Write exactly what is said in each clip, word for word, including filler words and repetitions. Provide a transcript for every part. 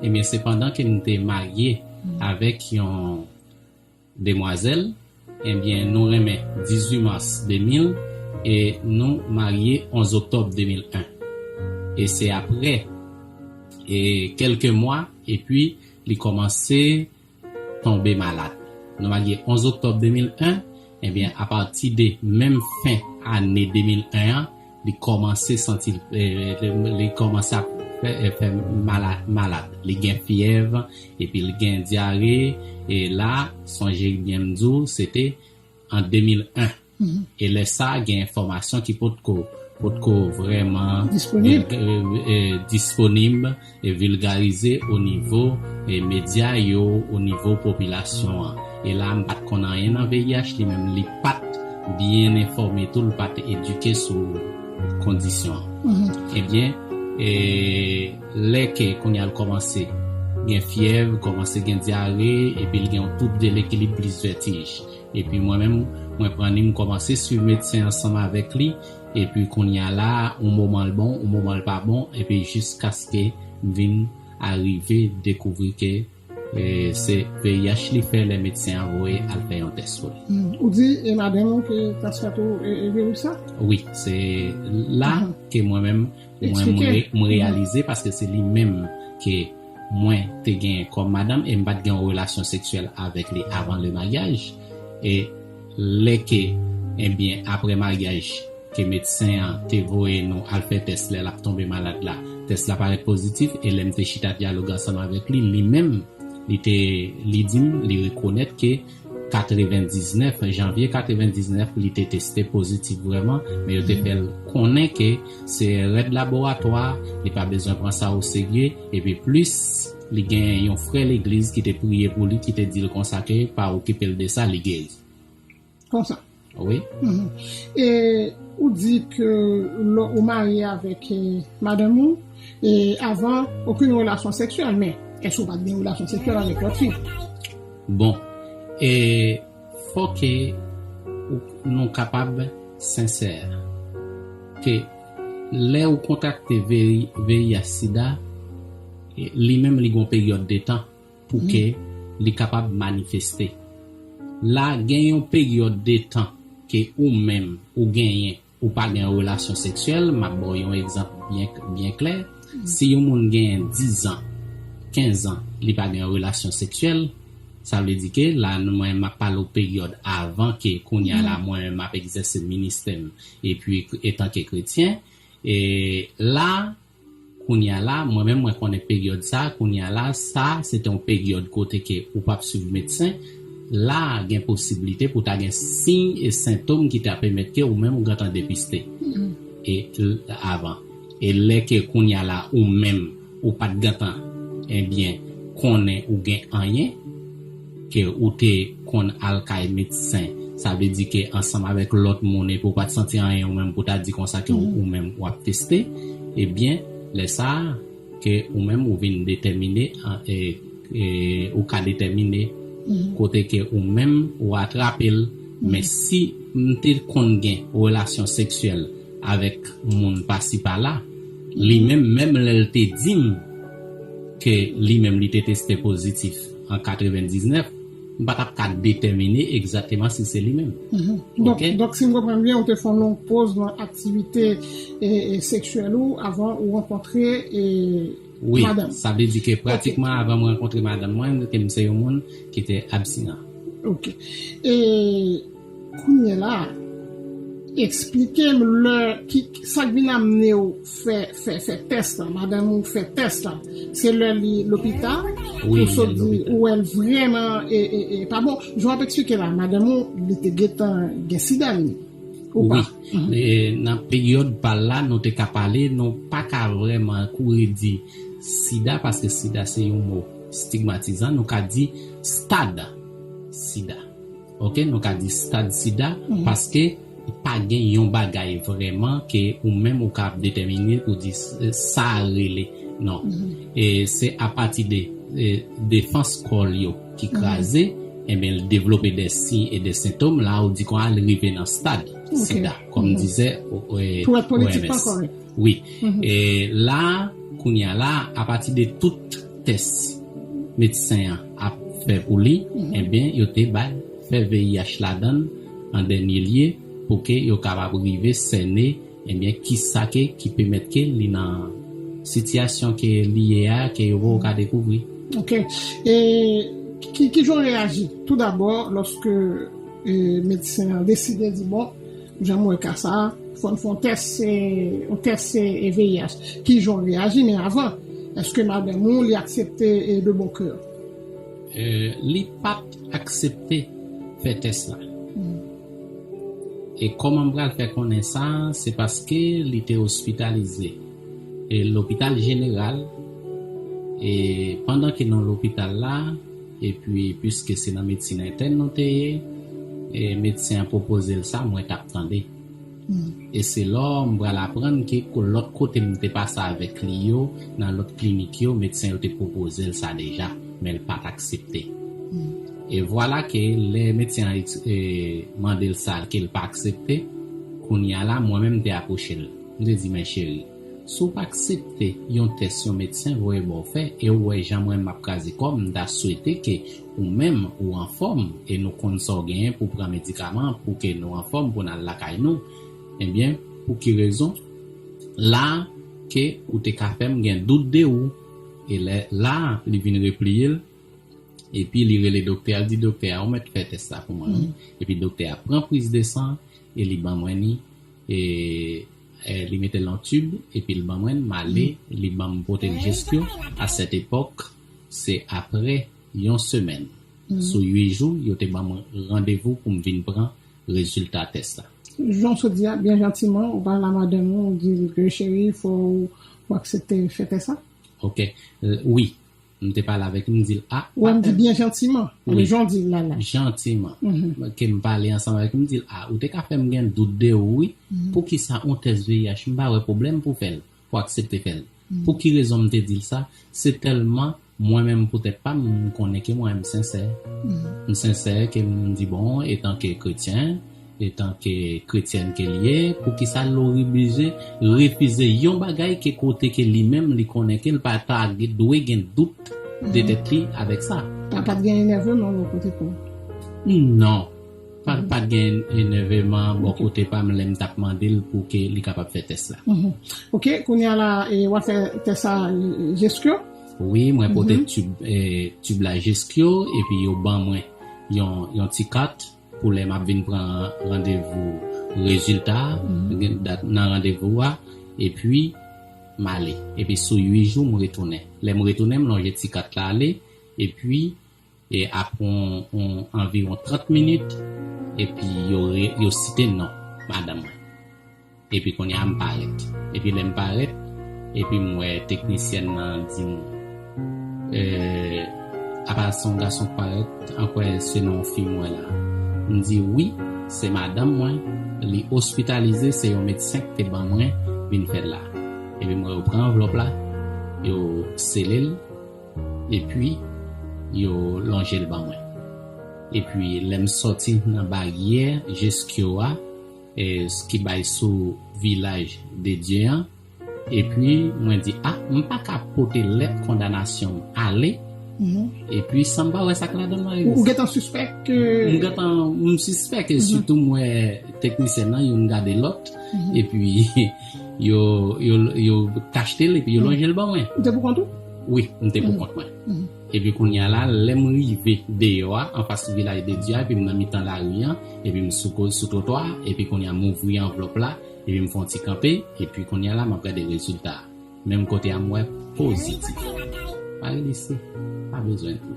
Ebyen, se pandan ke m te marye avèk yon demwazèl, ebyen, nou renmen dizuit mas de mil e nou marye onz oktòb de mil en. E se apre, e kèlke mwa, epi li kòmanse tonbe malad. Nou marye onz oktòb de mil en, ebyen, apati de menm fen ane de mil en an, li kòmanse santi, eh, li kòmanse ap fè, eh, fè mala-, malad. Li gen fyèv, epi li gen dyare, e la, sonje byen m di w, se te an de mil en. E lè sa a, gen enfòmasyon ki potko, potko vrèman, disponib, eh, eh, eh, disponib e vilgarize o nivo, eh, medya yo, o nivo popilasyon an. E la, m pa t konn anyen nan V I H, li menm, li pa t byen enfòme tou, li pa t edike sou kondisyon an. Ebyen, eh, lè ke kounye a l kòmanse gen fyèv, kòmanse gen dyare, epi l gen yon twoub de lekilib plis vètij. Epi mwen menm, mwen pran li, m kòmanse swiv medsen ansanm avèk li. Epi kounye a la, yon moman l bon, yon moman l pa bon, epi jiskaske m vin arive dekouvri ke, eh, se V I H li fè lè medsen an voye al fè yon tès pou li. Hmm. Ou di, e madanm ou ke transmèt ou, e, e viris sa? Wi, se la ke mwen menm, mwen, mwen re-, mwen reyalize, paske se li menm ke mwen te gen kòm madanm, e m pa t gen yon relasyon seksyèl avèk li avan le maryaj. E lè ke, ebyen, apre maryaj, ke medsen an te voye nou al fè tès lè l ap tonbe malad la, tès la parèt pozitif, e lè m te chita dyaloge ansanm avèk li, li menm, li te, li di m, li rekonèt ke katrevendiznèf, janvye katrevendiznèf, li te teste pozitif vrèman, men yo te fè l konnen ke se èrè de laboratwa, li pa bezwen pran sa o serye, epi plis li gen yon frè legliz ki te priye pou li, ki te di l konsa ke pa okipe l de sa, li geri. Konsa. Wi. Mhm. E ou di ke lò ou marye avèk, eh, madanm ou, e avan, okenn relasyon seksyèl, men èske ou pa t gen relasyon seksyèl avèk lòt fi? Bon, e fò ke ou, nou kapab sensè ke lè ou kontrakte V I, V I H sida, e li menm li gon peryòd de tan pou ke li kapab manifeste. La, gen yon peryòd de tan ke ou menm ou genyen, ou pa gen yon relasyon seksyèl, m ap ba w yon egzanp byen, byen klè. Si yon moun genyen diz an, kenz an, li pa gen yon relasyon seksyèl, sa vle di ke la, nou, mwen, m ap pale w peryòd avan ke kounye a la, mwen menm m ap egzèse ministè m, epi etanke kretyen, e la, kounye a la, mwen menm, mwen konnen peryòd sa, kounye a la, sa, se te yon peryòd kote ke ou p ap swiv medsen, la, gen posiblite pou ta gen siy e sentòm ki ta pèmèt ke ou menm ou gentan depiste. E l-, avan. E lè ke kounye a la, ou menm, ou pa t gentan, ebyen, konnen ou gen anyen, ke ou te konn al kay medsen, sa vle di ke ansanm avèk lòt moun, epi ou pa t santi anyen ou menm pou ta di konsa ke ou, ou menm w ap teste, ebyen, lè sa a, ke ou menm ou vin detèmine, an, e, e, ou ka detèmine kote ke ou menm ou atrape l, men si m te konn gen relasyon seksyèl avèk moun pasi pala, li menm, menm lè l te di m ke li menm li te teste pozitif an katrevendiznèf, m pa t ap ka detèmine egzakteman si se li menm. Mhm. Donk, ok? Donk, si m konprann byen, ou te fè yon long poz nan aktivite, e, e, seksyèl ou avan ou rankontre, e, wi, madanm. Sa vle di ke, ok, pratikman avan mwen rankontre madanm mwen, ke m se yon moun ki te abstinan. Ok. E kounye a la, eksplike m lè ki, sa k vin amene w fè, fè, fè tès la, madanm ou fè tès la. Se lè li lopital, wi, ou sot di, ou wè l vrèman, e, e, e, pa bon. Jan w ap eksplike la, madanm ou, li te gentan gen sida, li, ou pa? Wi. Mhm. E, nan peryòd pa l la, nou te ka pale, nou pa ka vrèman kouri di sida, paske sida se yon mo stigmatizan, nou ka di stad sida. Ok, nou ka di stad sida, mhm, paske pa gen yon bagay vrèman ke ou menm ou ka ap detèmine pou di s-, sa a rele. Non. Mhm. E se apati de, e, defans kò l yo ki, mhm, kraze, enben, l devlope de siy e de sentòm, la ou di kon al rive nan stad, ok, sida, kòm, mhm, dizè, o, e, pou èt politikman kòrèk. Wi. Mhm. E la, kounye a la, apati de tout tès medsen an ap fè pou li, mhm, ebyen, yo te ba l fè V I H ladan l an dènye lye, pou ke yo kapab rive sène, ebyen, kisa ke ki pèmèt ke li nan sitiyasyon ke li ye a, ke yo poko ka dekouvri. Ok. E ki, ki jan w reyaji, tou dabò, lòske, e, medsen an deside di, bon, jan m wè ka sa a, fò n fè yon tès, e, yon tès, e, V I H. Ki jan w reyaji, men avan, èske madanm ou, li aksepte, e, de bon kè? E, li pa t aksepte fè tès la. Hmm. E kòman m pral fè konnen sa, se paske li te ospitalize. E lopital jeneral, e pandan ke nou lopital la, epi piske se nan medsin entèn nou te ye, e medsen an pwopoze l sa, mwen t ap tande. Hmm. E se lò m pral aprann ke ko-, lòt kote m te pase avèk li yo, nan lòt klinik yo, medsen yo te pwopoze l sa deja, men l pa t aksepte. Hmm. E vwala ke lè medsen an eks-, e, mande l sa, ke l pa aksepte, kounye a la, mwen menm m te apwoche l. M te di, men cheri, si w pa aksepte yon tès yon medsen voye ba w fè, e w wè jan mwen m ap kraze kò m, m ta swete ke ou menm ou anfòm, e nou konn sa w genyen pou pran medikaman, pou ke nou anfòm, pou n al lakay nou. Ebyen, pou ki rezon? La, ke ou te ka fè m gen dout de ou. E lè, la, li vin repliye l, epi li rele doktè a, l di doktè a, ou mèt fè tès la pou mwen, wi. Mm. Epi doktè a pran priz de san, e li ban mwen li, e, e, li mete l nan tib, epi l ban mwen, m ale, mm, li ban m pote l Jeskyo. A sèt epòk, se apre yon semèn. Mm. Sou uit jou, yo te ban mwen randevou pou m vin pran rezilta tès la. Jan w sot di a, byen jantiman, ou pale a madanm ou, ou di l ke, cheri, fò w, w aksepte fè tès la? Ok. Euh, wi. M te pale avèk li, m di l, a, wè, m di byen jantiman. Wi. Men jan w di l la, la. Jantiman. Mhm. Ke m pale ansanm avèk li, m di l, a, ou te ka fè m gen dout de ou, wi. Mhm. Poukisa yon tès V I H, m pa wè pwoblèm pou fè l, pou aksepte fè l. Mhm. Pou ki rezon m te di l sa? Se tèlman mwen menm pou tèt pa m, m konnen ke mwen m sensè. Mhm. M sensè ke m di, bon, etanke kretyen, etanke kretyèn ke l ye, poukisa l oblije refize yon bagay ke kote ke li menm li konnen ke l pa ta dwe gen dout de tèt li avèk sa? Pa, pa t gen enèveman bò kote pa w? Non. Pa, pa t gen enèveman bò kote pa m lè m t ap mande l pou ke li kapab fè tès la. Mhm. Ok, kounye a la, e, w ap fè tès sa, e, Jeskyo? Wi, mwen pote tib, e, tib la Jeskyo, epi yo ban mwen yon, yon ti kat pou lè m ap vin pran randevou rezilta a, gen dat nan randevou a, epi m ale. Epi sou uit jou, m retounen. Lè m retounen, m lonje ti kat la ale, epi, e, apre yon, yon anviwon trant minit, epi yo re-, yo site non madanm mwen. Epi kounye a m parèt. Epi lè m parèt, epi m wè teknisyèn nan di m, euh, apa se yon gason k parèt, an kwè se nan yon fi m wè la. M di wi, se madanm mwen, li ospitalize, se yon medsen ki te ban mwen vin fè l la. Epi m wè yo pran anvlòp la, yo sele l, epi yo lonje l ban mwen. Epi lè m sòti nan baryè Jeskyo a, e, ki bay sou Vilaj de Dye an. Epi mwen di, a, m pa ka pote lèt kondanasyon m ale. Mhm. Epi san m pa wè sa k ladan l, Marie. Ou, ou gentan sispèk ke... M gentan, m sispèk, e sitou m wè teknisyèn nan, youn gade lòt. Mhm. Epi yo, yo, yo tachte l, epi yo lonje l ban mwen. Ou te pou kont ou? Wi, m te pou kont mwen. Mhm. Epi kounye a la, lè m rive deyò a, anfas Vilaj de Dye a, epi m nan mitan lari an, epi m sou ko-, sou twotwa a, epi kounye a m ouvri anvlòp la, epi m fè yon ti kanpe, epi kounye a la, m ap gade rezilta a. Menm kote a, m wè pozitif. Marie Lucie, pa bezwen tou.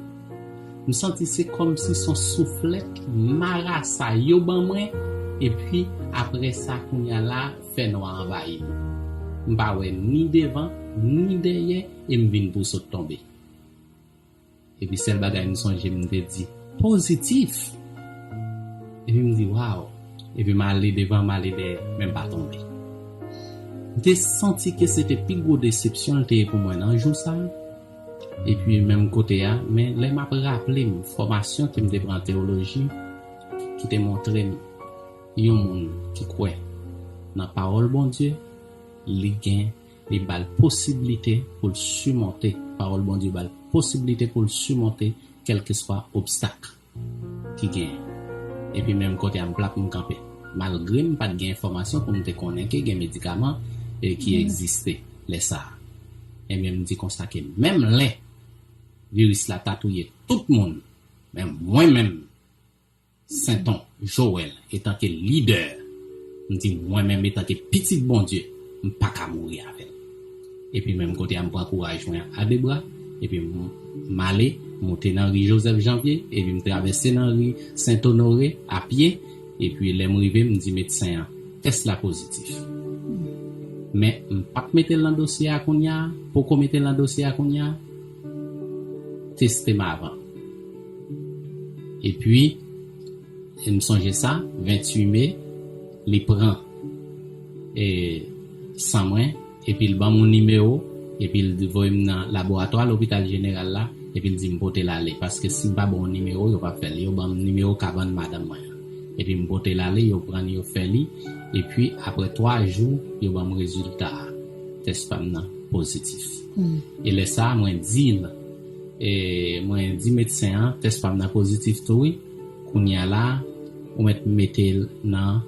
M santi se kòmsi se yon souflèt marasa yo ban mwen, epi apre sa, kounye a la, fènwa anvayi m. M pa wè ni devan, ni dèyè, e m vin pou sot tonbe. Epi sèl bagay m sonje, m te di, pozitif! Epi m di, waw! Epi m ale devan, m ale dèyè, men m pa tonbe. M te santi ke se te pi gwo desepsyon l te ye pou mwen nan jou sa a. Epi menm kote a, men lè m ap raple m fòmasyon ke m te pran an teyoloji, ki te montre m yon moun ki kwè nan pawòl Bondye, li gen Li ba l posiblite pou l simonte. Pawòl Bondye ba l posiblite pou l simonte kèlkeswa obstak ki genyen. Epi menm kote a m plat m kanpe. Malgre m pa t gen enfòmasyon pou m te konnen ke gen medikaman e ki egziste lè sa a. Ebyen m di konsa ke menm lè viris la ta touye tout moun, men mwen menm, Senton Joel, etanke lidè, m di mwen menm etanke pitit Bondye, m pa ka mouri avè l. Epi menm kote a m pran kouraj mwen a de bra, epi m, m ale, moute nan ri Joseph Janvier, epi m travèse nan ri Sent Onore a pye, epi lè m rive, m di medsen an, tès la pozitif. Men m p ap mete l nan dosye a kounye a, poko mete l nan dosye a kounye a, teste m avan. Epi, e m sonje sa, venntuit me, li pran e, san mwen, epi l ban m yon nimewo, epi l voye m nan laboratwa lopital jeneral la, epi l di m pote l ale, paske si m pa ba w nimewo, yo p ap fè l. Yo ban m nimewo kabann madanm mwen an. Epi m pote l ale, yo pran l, yo fè li, epi apre twa jou, yo ban m rezilta a. Tès pa m nan pozitif. E lè sa a, mwen di l, e, mwen di medsen an, tès pa m nan pozitif tou wi. Kounye a la, ou mèt mete l nan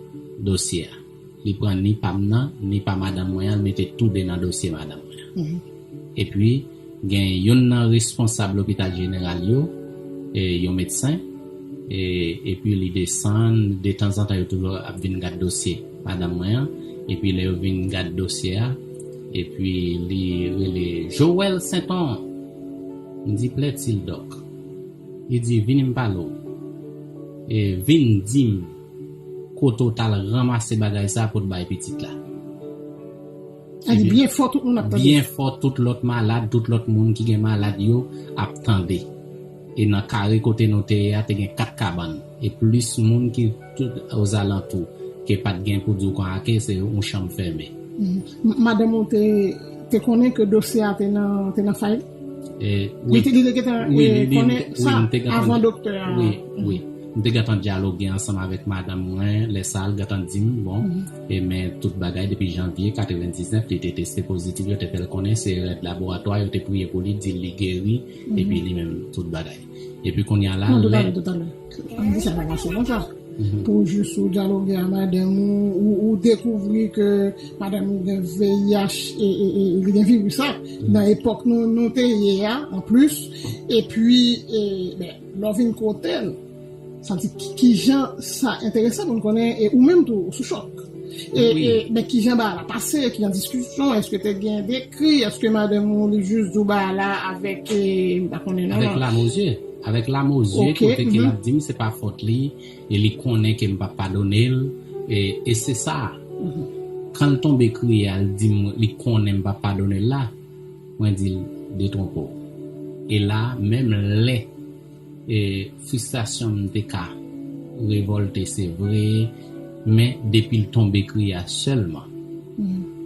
dosye a. Li pran ni pa m nan, ni pa madanm mwen an, l mete tou de nan dosye madanm mwen an. Epi, gen youn nan responsab lopital jeneral yo, e, yon medsen, e, epi li desann, detanzantan yo toujou ap vin gad dosye madanm mwen an, epi lè yo vin gad dosye a, epi li rele Joel Senton. M di plètil dòk. Li di vini m pale w. E, vin di m kote w t al ranmase bagay sa pou t bay pitit la. Sa di byen fò tout moun ap tande. Byen fò tout lòt malad, tout lòt moun ki gen malad yo ap tande. E nan kare kote nou te ye a, te gen kat kabann. E plis moun ki tout ozalantou, ke pa t gen pou di w konsa ke se yon chanm fèmen. Madanm ou te, te konnen ke dosye a te nan, te nan fayl? E, wi. Li te, li te gentan, wi, e, konnen sa avan doktè a? Wi, wi. M te gentan dyaloge ansanm avèk madanm mwen, lè sa a l gentan di m, bon, e men tout bagay depi janvye katrevendiznèf, li te teste pozitif, yo te fè l konnen se rèd laboratwa, yo te priye pou li, di l li geri, epi li menm tout bagay. Epi kounye a la, lè... Non, tout a lè, tout a lè. Ann di sa pa mache konsa. Pou jis ou dyaloge a madanm ou, ou, ou dekouvri ke madanm ou gen V I H e, e, e li gen viris la, nan epòk nou, nou te ye a, anplis, epi, e, ben, lè w vin kote l, sa di ki, ki jan sa enteresan pou n konnen, e ou menm tou, ou sou chòk. E, e, men ki jan bagay la pase, ki jan diskisyon, èske te gen dekri, èske madanm ou li jis di w bagay la avèk, e, m pa konnen non. Avèk lam o zye. Avèk lam o zye, kote ke l ap di m se pa fòt li, e li konnen ke m p ap padone l, e, e se sa. Kan l tonbe kriye a, l di m li konnen m p ap padone l la, mwen di l detwonpe w. E la, menm lè e fristrasyon m te ka revòlte, se vre, men depi l tonbe kriye a sèlman,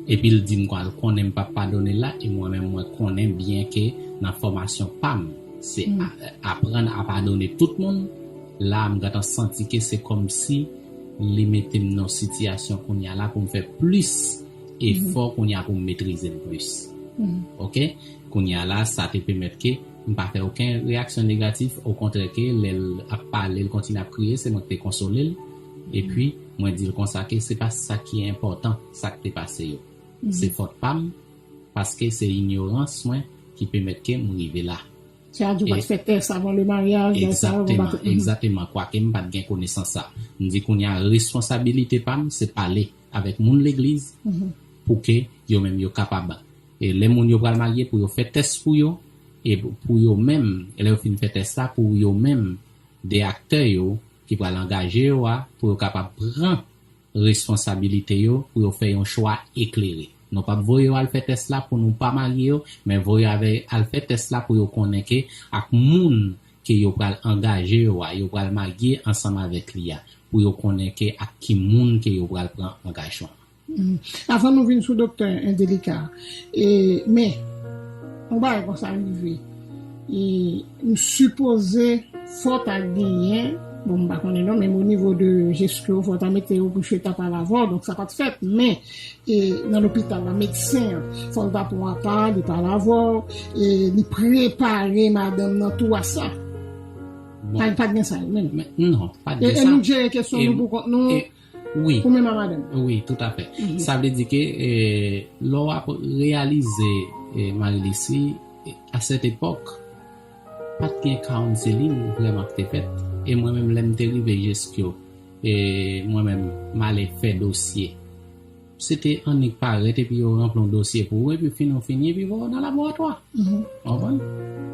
epi l di m kwa l konnen m p ap padone l la, e mwen menm mwen konnen byen ke nan fòmasyon pa m, se a-, aprann a padone tout moun, la m gentan santi ke se kòmsi li mete m nan yon sitiyasyon kounye a la pou m fè plis efò kounye a pou m metrize l plis. Oke? Kounye a la, sa te pèmèt ke m pa fè okenn reyaksyon negatif, okontrè ke lè l ap pale, l kontinye ap kriye, se mwen ki te konsole l. Epi, mwen di l konsa ke se pa sa ki enpòtan, sa k te pase yo. Se fòt pa m, paske se inyorans mwen ki pèmèt ke m rive la. Sa di w pa t fè tès avan le maryaj, bagay sa yo, bon, egzakteman, egzakteman. Kwake m pa t gen konesans sa. M di kounye a, responsabilite pa m, se pale avèk moun legliz pou ke yo menm yo kapab. E lè moun yo pral marye, pou yo fè tès pou yo, e pou yo menm, e lè yo fin fè tès la, pou yo menm, de aktè yo ki pral angaje yo a, pou yo kapab pran responsabilite yo, pou yo fè yon chwa eklere. Nou p ap voye yo al fè tès la pou nou pa marye yo, men voye yo al fè tès la pou yo konnen ke ak moun ke yo pral angaje yo a, yo pral marye ansanm avèk li a, pou yo konnen ke ak ki moun ke yo pral pran angajman. Avan nou vin sou doktè Angelika, e, men, yon bagay konsa rive, e, m sipoze fò ta genyen Bon, m pa konnen non, men o nivo de jeskyo, fò w ta mete yo pou chita pale avè w, donk sa pa t fèt. Men, e, nan lopital la, medsen an, fò l ta pran apa, li pale avè w, e li prepare madanm nan tou a sa. Bon. Pa, pa t gen sa, menm. Men, non, pa t gen sa. E nou jere kesyon nou pou kont nou, e, wi, ou menm a madanm. Wi, toutafè. Mhm. Sa vle di ke, e, lè w ap reyalize, e, Marie Lucie, e, a sèt epòk, pa t gen counseling vrèman ki te fèt. E mwen menm, lè m te rive jeskyo, e mwen menm, m ale fè dosye. Se te annik parèt epi yo ranpli yon dosye pou ou, epi fin ou fini, epi voye w nan laboratwa. Mhm. Ou konprann?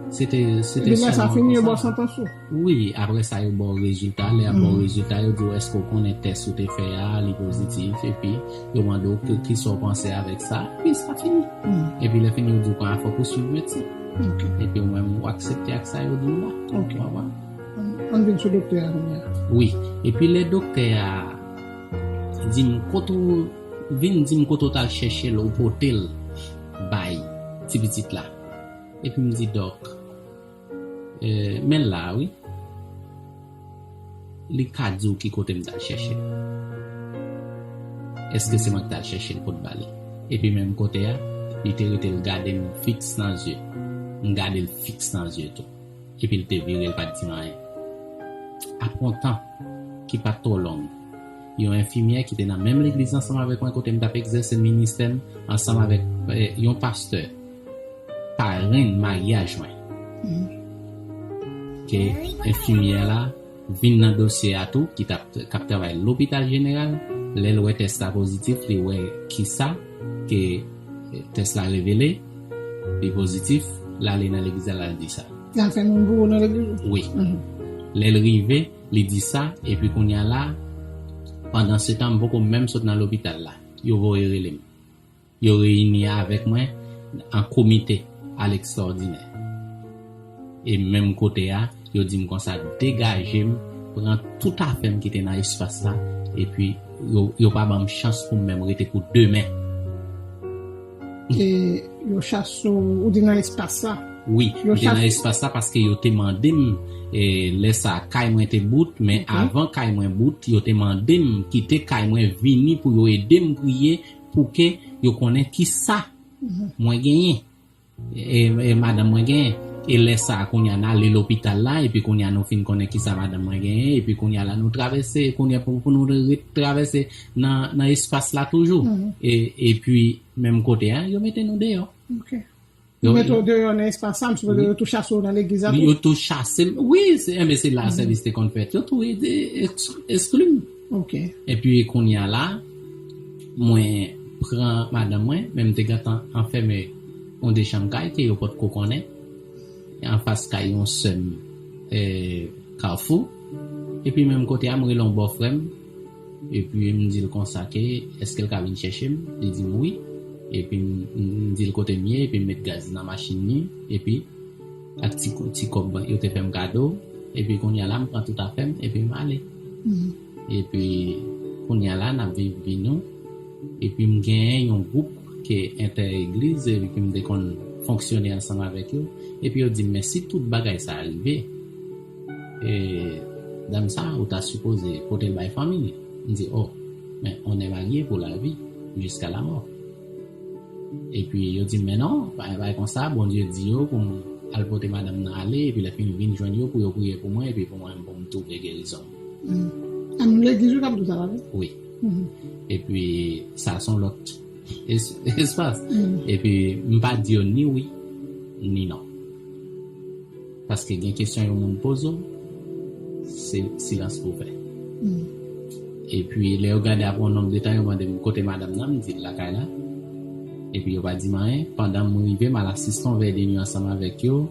Se te, se te sèlman konsa. Epi lè sa fini, yo ba w santans ou. Wi, apre sa, yo ba w rezilta. Lè y ap ba w rezilta, yo di w, èske w konnen tès ou te fè a, li pozitif, epi yo mande w ki, kisa w panse avèk sa, epi sa fini. Mhm. Epi lè fini, yo di w, kounye a fòk ou swiv medsen. Ok. Epi ou menm, ou aksepte ak sa yo di w la. Ok. Ou konprann? Ann, ann vin sou doktè a kounye a. Wi. Epi lè doktè a di m kote w, vin di m kote w t al chèche l, ou pote l bay ti pitit la. Epi m di, dòk, e, men l la, wi. Li ka di w ki kote m t al chèche l. Èske se mwen ki t al chèche l pou t ba li? Epi menm kote a, li te rete l gade m fiks nan zye. M gade l fiks nan zye tou. Epi l te vire, l pa t di m anyen. Apre yon tan ki pa t twò long, yon enfimyè ki te nan menm legliz ansanm avèk mwen, kote m t ap egzèse ministè m, ansanm avèk, eh, yon pastè, parenn maryaj mwen. Mhm. Ke enfimyè la vin nan dosye a tou, ki t ap, k ap travay lopital jeneral. Lè l wè tès la pozitif, li wè kisa ke, eh, tès la revele, li pozitif, l ale nan legliz la, l al di sa. L al fè moun boure nan legliz ou? Wi. Mhm. Lè l rive, li di sa, epi kounye a la, pandan se tan, m poko menm sot nan lopital la. Yo voye rele m. Yo reyini avèk mwen an komite a lekstraòdinè. E menm kote a, yo di m konsa, degaje m, pran tout afè m ki te nan espas la, epi yo, yo pa ban m chans pou m menm rete pou demen. E yo chase w, ou di nan espas la? Wi, m te nan espas la paske yo te mande m, e, lè sa a, kay mwen te bout, men avan kay mwen bout, yo te mande m kite kay mwen vini pou yo ede m priye, pou ke yo konnen kisa mwen genyen. E, e madanm mwen genyen. E lè sa a, kounye a, n ale lopital la, epi kounye a, nou fin konnen kisa madanm mwen genyen, epi kounye a la, nou travèse, kounye a, pou, pou nou ret travèse nan, nan espas la toujou. Mhm. E, epi, menm kote a, yo mete nou deyò. Ok. Yo mete w deyò nan espas sa, m sipoze yo tou chase w nan legliz la tou? Yo tou chase m. Wi, se, enben, se la sèvis te konn fèt. Yo tou ede eks-, eskli m. Ok. Epi kounye a la, mwen pran madanm mwen, men m te gentan anfème yon de chanm kay ke yo potko konnen. Anfas kay yon sè m, eh, Kafou. Epi menm kote a, m rele yon bòfrè m. Epi m di l konsa ke, èske l ka vin chèche m? Li di m wi. Epi m, m, m di l kote m ye, epi m met gaz nan machin li. Epi ak ti, ti kòb yo te fè m kado. Epi kounye a la, m pran tout afè m, epi m ale. Mhm. Epi kounye a la, n ap viv vi nou. Epi m genyen yon gwoup ke entè egliz, epi m te konn fonksyone ansanm avèk yo. Epi yo di m, men si tout bagay sa a rive, e, dam sa a, ou ta sipoze pote l bay fanmi li. M di, oh, men on est marié pour la vie, jusqu'à la mort. Epi yo di m, men non, pa, pa konsa, Bondye di yo pou m al pote madanm nan ale, epi lè fini vin jwenn yo pou yo priye pou mwen, epi pou mwen, pou m twouve gerizon m. Mm. A moun legliz ou k ap di w sa la, wi? Wi. Mhm. Epi sa se yon lòt es-, espas. Mm. Epi m pa di yo ni wi, ni non. Paske gen kesyon yon moun poze w, se silans pou w fè. Mm. Epi lè yo gade apre yon nonb de tan, yo mande m kote madanm nan, m di l lakay la. Epi yo pa di m anyen. Pandan m rive, m al asiste yon vèy de nwi ansanm avèk yo.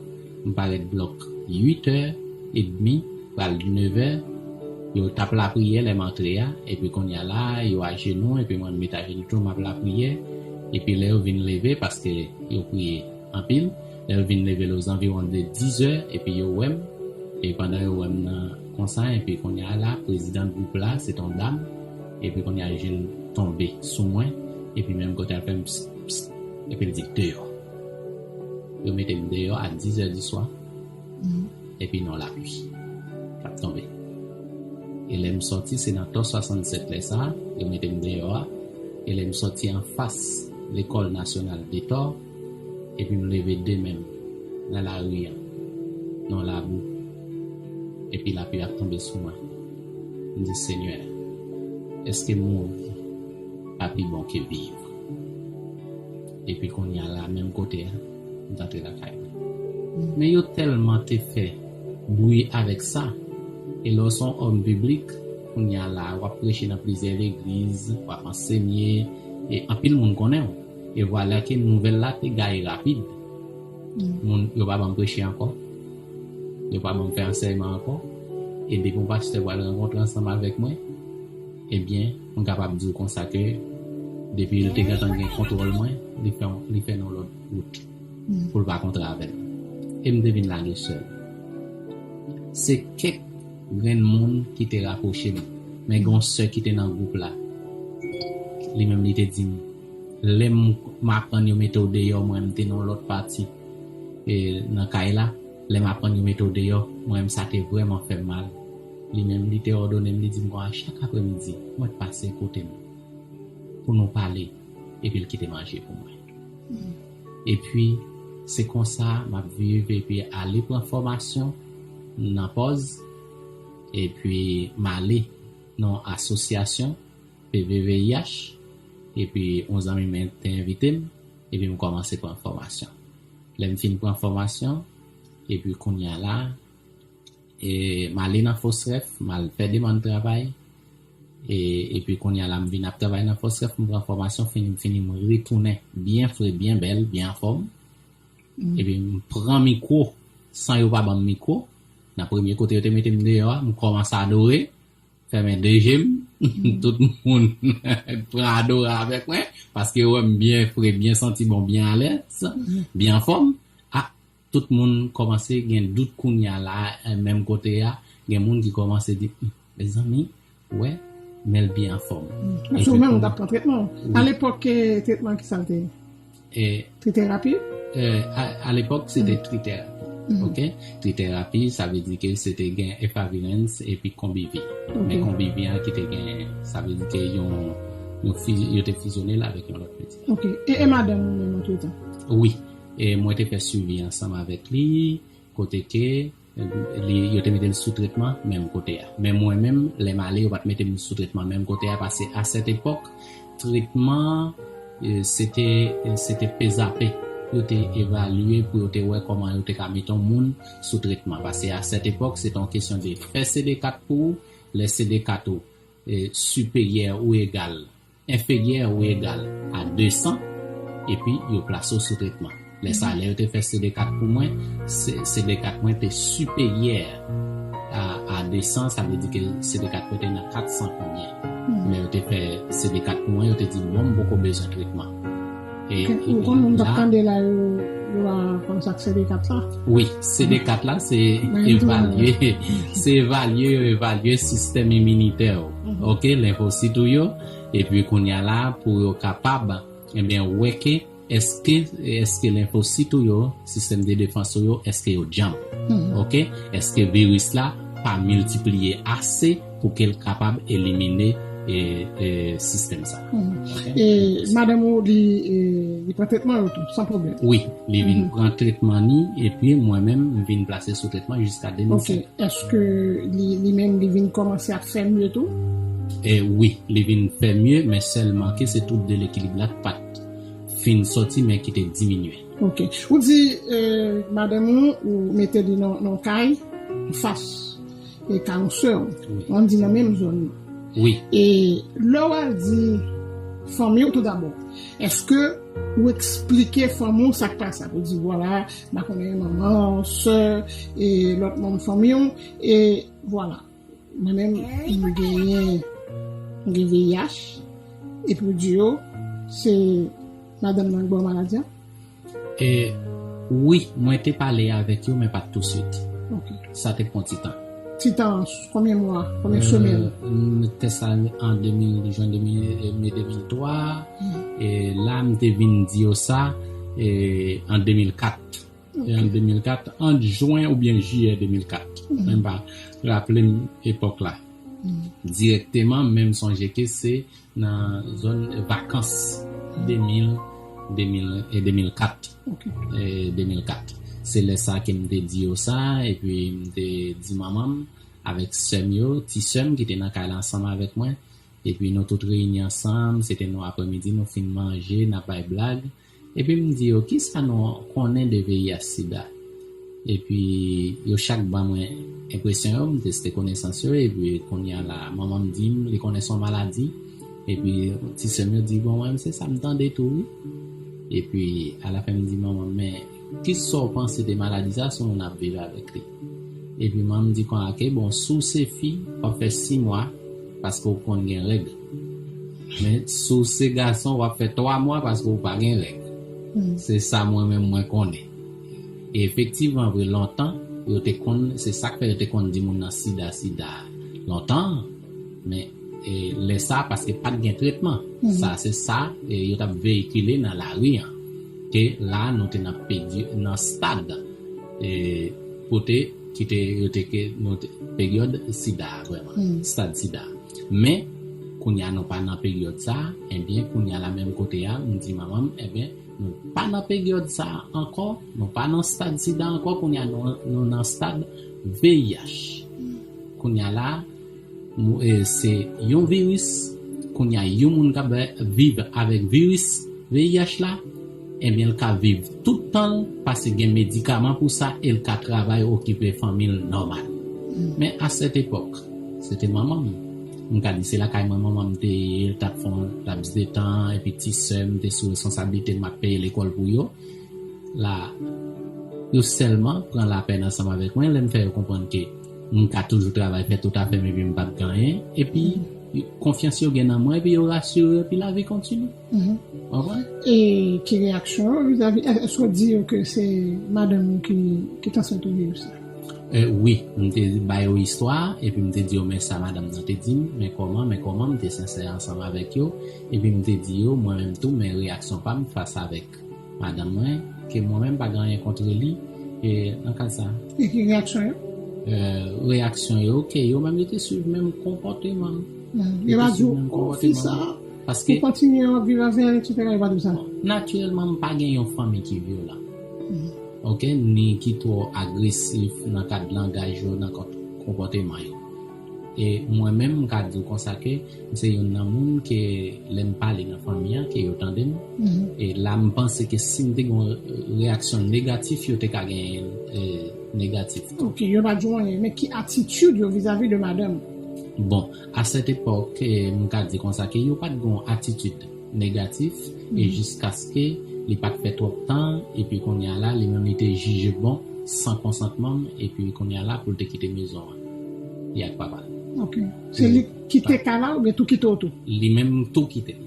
M parèt blòk uit è edmi, pral nèf è. Yo t ap lapriyè lè m antre a. Epi kounye a la, yo ajenou, epi mwen m met ajenou tou, m ap lapriyè. Epi lè yo vin leve, paske yo priye anpil. Lè yo vin leve l ozanviwon de diz è, epi yo wè m. E pandan yo wè m nan konsa, epi kounye a la, prezidan gwoup la, se t on dam. Epi kounye a, je l tonbe sou mwen. Epi menm kote a fè m ps, ps, epi l di, deyò. Yo mete m deyò a diz è di swa. Mhm. Epi nan lapli k ap tonbe. E lè m sòti, se nan Tò swasannsèt lè sa a, yo mete m deyò a. E lè m sòti anfas Lekòl Nasyonal de Tò, epi m leve de men m nan lari a, nan labou, epi lapli ap tonbe sou mwen. M di, Senyè, èske mouri pa pi bon ke viv? Epi kounye a la, menm kote a, m t antre lakay mwen. Men yo tèlman te fè bri avèk sa. E lè w se yon òm piblik, kounye a la, w ap preche nan plizyè legliz, w ap ansenye, e anpil moun konnen w. E vwala ke nouvèl la te gaye rapid. Moun yo pa ban m preche ankò. Yo pa ban m fè ansèyman ankò. E depi yon pastè pral rankontre ansanm avèk mwen, ebyen, m kapab di w konsa ke depi l te gentan gen kontwòl mwen, li fè, li fè nan lòt wout pou l pa kontre avè m. E m te vin lage sèl. Se kèk grenn moun ki te rapwoche m. Men gen yon sè ki te nan gwoup la. Li menm li te di m, lè m, m aprann yo mete w deyò, mwen m te nan yon lòt pati e, nan kay la, lè m aprann yo mete w deyò, mwen menm sa te vrèman fè m mal. Li menm, li te òdone m, li di m konsa chak aprèmidi, mwen t pase kote m pou nou pale, epi l kite manje pou mwen. Epi, se konsa m ap viv, epi ale pran fòmasyon nan pòz, epi m ale nan yon asosyasyon, P V V I H, epi yon zanmi mwen te envite m, epi m kòmanse pran fòmasyon. Lè m fin pran fòmasyon, epi kounye a la, e, m ale nan Fosref, m al fè demann travay, e, epi kounye a la, m vin ap travay nan Fosref, m pran fòmasyon, fini, m fini, m retounen byen fre, byen bèl, byen anfòm. Epi m pran mikwo, san yo pa ban m mikwo. Nan premye kote yo te mete m deyò a, m kòmanse adore. Fèmen de je m. Tout moun pran adore avèk mwen, paske yo wè m byen fre, byen santi bon, byen alèz, byen anfòm. A, tout moun kòmanse gen dout kounye a la, eh, menm kote a, gen moun ki kòmanse di, "Hmm, mezanmi, ou wè, men l byen anfòm." Paske ou menm, ou t ap pran tretman. Wi. Alepòk, eh, tretman ki sa l te ye? E, Triterapi? E, a, alepòk, se te triterapi. Ok? Triterapi, sa vle di ke se te gen efavirenz epi konbivi. Ok. Men konbivi an ki te gen, sa vle di ke yon, yon fi-, yo te fizyone l avèk yon lòt medikaman. Ok. E, e madanm ou menm antretan? Wi. E mwen te fè swivi ansanm avèk li, kote ke li, yo te mete l sou tretman menm kote a. Men mwen menm, lè m ale, yo pa t mete m sou tretman menm kote a, paske a sèt epòk, tretman, e, se te, se te pezape. Yo te evalye pou yo te wè kòman yo te ka mete yon moun sou tretman. Paske a sèt epòk, se te yon kesyon de fè C D kat pou ou, lè C D kat ou, e, siperyè ou egal enferyè ou egal a de san, epi yo plase w sou tretman. Lè sa, lè yo te fè C D kat pou mwen, se-, C D kat mwen te siperyè a, a de san, sa vle di ke C D kat mwen te nan kat san konbyen. Lè yo te fè C D kat pou mwen, yo te di m, bon, m poko bezwen tretman. E, e, ou konn moun k ap tande la, yo, yo a konn sa k C D kat la? Wi, C D kat la, se evalye, se evalye, yo evalye sistèm iminitè w. Ok, lenfosit ou yo, epi kounye a la, pou yo kapab, ebyen, wè ke èske, èske lenfosit ou yo, sistèm de defans ou yo, èske yo djanm? Ok? Èske viris la pa miltipliye ase pou ke l kapab elimine, e, e, sistèm sa? Ok? E madanm ou, li, e, li pran tretman yo tou, san pwoblèm? Wi, li vin pran tretman ni, epi mwen menm, m vin plase sou tretman jiska de mil senk. Ok. Èske li, li menm, li vin kòmanse ap fè mye tou? E wi, li vin fè mye, men sèlman ke se twoub de lekilib la k pa t fin sòti, men ki te diminye. Ok. Ou di, e, madanm ou, ou mete li nan, nan kay, anfas, e kay yon sè w. Wi. Ann di nan menm zòn nan. Wi. E lè w al di fanmi w toudabò, èske ou eksplike fanmi w sa k pase a? Ou di, vwala, m pa konnen manman w, sè, e lòt manm fanmi w, e vwala. Mwen menm, m genyen, m gen V I H, epi w di yo, se madanm nan ki ba w maladi a? E, wi, mwen te pale avèk yo, men pa t touswit. Ok. Sa te pran ti tan. Ti tan, konbyen mwa, konbyen semèn? E, m te sa an de mil, jen de mil, e, me de mil twa, e la, m te vin di yo sa, e, an de mil kat. E an de mil kat, ant jen oubyen jiyè de mil kat. Mwen pa raple m epòk la. Direkteman, men m sonje ke se nan zòn vakans de mil, de mil e de mil kat. E de mil kat. Se lè sa ke m te di yo sa, epi m te di manman m avèk sè m yo, ti sè m ki te nan kay la ansanm avèk mwen, epi nou tout reyini ansanm, se te nou aprèmidi, nou fin manje, n ap bay blag. Epi m di yo, "Kisa nou konnen de V I H sida?" Epi yo chak ban mwen enpresyon yo, m teste konesans yo, epi kounye a la, manman m di m, li konnen se yon maladi. Epi ti sè m yo di, "Bon, mwen, se sa m tande tou, wi." Epi alafen m di manman m, "Men, kisa w panse de maladi sa si w ap viv avèk li?" Epi manman m di konsa, "Ke, bon, si w se fi, w ap fè sis mwa, paske w konn gen règ. Men, si w se gason, w ap fè twa mwa, paske w pa gen règ." Se sa mwen menm mwen konnen. E efektivman, vre, lontan, yo te konn, se sa k fè yo te konn di moun nan sida, sida lontan, men e, lè sa, paske pa t gen tretman. Sa, se sa e, yo t ap veyikile nan lari an. Ke la, nou te nan pedi, nan stad e, kote ki te, yo te ke, nou te, peryòd sida, vrèman, stad sida. Men, kounye a, nou pa nan peryòd sa, ebyen, kounye a, la menm kote a, m di manman m, ebyen, nou pa nan peryòd sa ankò, nou pa nan stad sida ankò, kounye a, nou, nou nan stad V I H. Kounye a la, mou- e, se yon viris, kounye a yon moun k ap viv avèk viris V I H la, ebyen, l ka viv tout tan l, paske gen medikaman pou sa, e l ka travay, okipe fanmi l nòmal. Men a sèt epòk, se te manman m. M ka di se lakay mwen manman m te ye, l t ap fè yon laps de tan, epi ti sè m te sou responsablite m, m ap peye lekòl pou yo. La, yo sèlman pran lapèn ansanm avèk mwen, lè m fè yo konprann ke m ka toujou travay, fè tout afè m, epi m p ap gen anyen. Epi, konfyans yo gen nan mwen, epi yo rasire, epi lavi kontinye. Konprann? E ki reyaksyon yo vizavi, èske w di yo ke se madanm ou ki, ki t ansent ou viv sa? E, wi, m te ba yo istwa, epi m te di yo, "Men sa madanm nan te di m, men kòman, men kòman," m te sensè ansanm avèk yo, epi m te di yo, mwen menm tou, men reyaksyon pa m fas avèk madanm mwen, ke mwen menm pa gen anyen kont li, e, nan ka sa. E ki reyaksyon yo? E, reyaksyon yo, ke yo menm yo te swiv menm konpòteman m. Yo pa di w, "O, fi sa, paske ou kontinye w ap viv avè l, etsetera," yo pa di w sa? Natirèlman, m pa gen yon fanmi ki vyolan. Oke, ni ki twò agresif nan kad langaj yo, nan kont konpòteman yo. E mwen menm, m ka di w konsa ke m se youn nan moun ke lè m pale nan fanmi an, ke yo tande m. E la, m panse ke si m te gen yon reyaksyon negatif, yo te ka genyen, e, negatif tou. Oke, yo pa di w anyen, men ki atitid yo vizavi de madanm? Bon, a sèt epòk, e, m ka di konsa ke yo pa t gen yon atitid negatif, e jiskaske li pa t fè twòp tan, epi kounye a la, li menm li te jije bon, san konsantman m, epi kounye a la, pou l te kite mezon an, li ak papa l. Oke. Se li kite kay la oubyen tou kite w tou? Li menm tou kite m.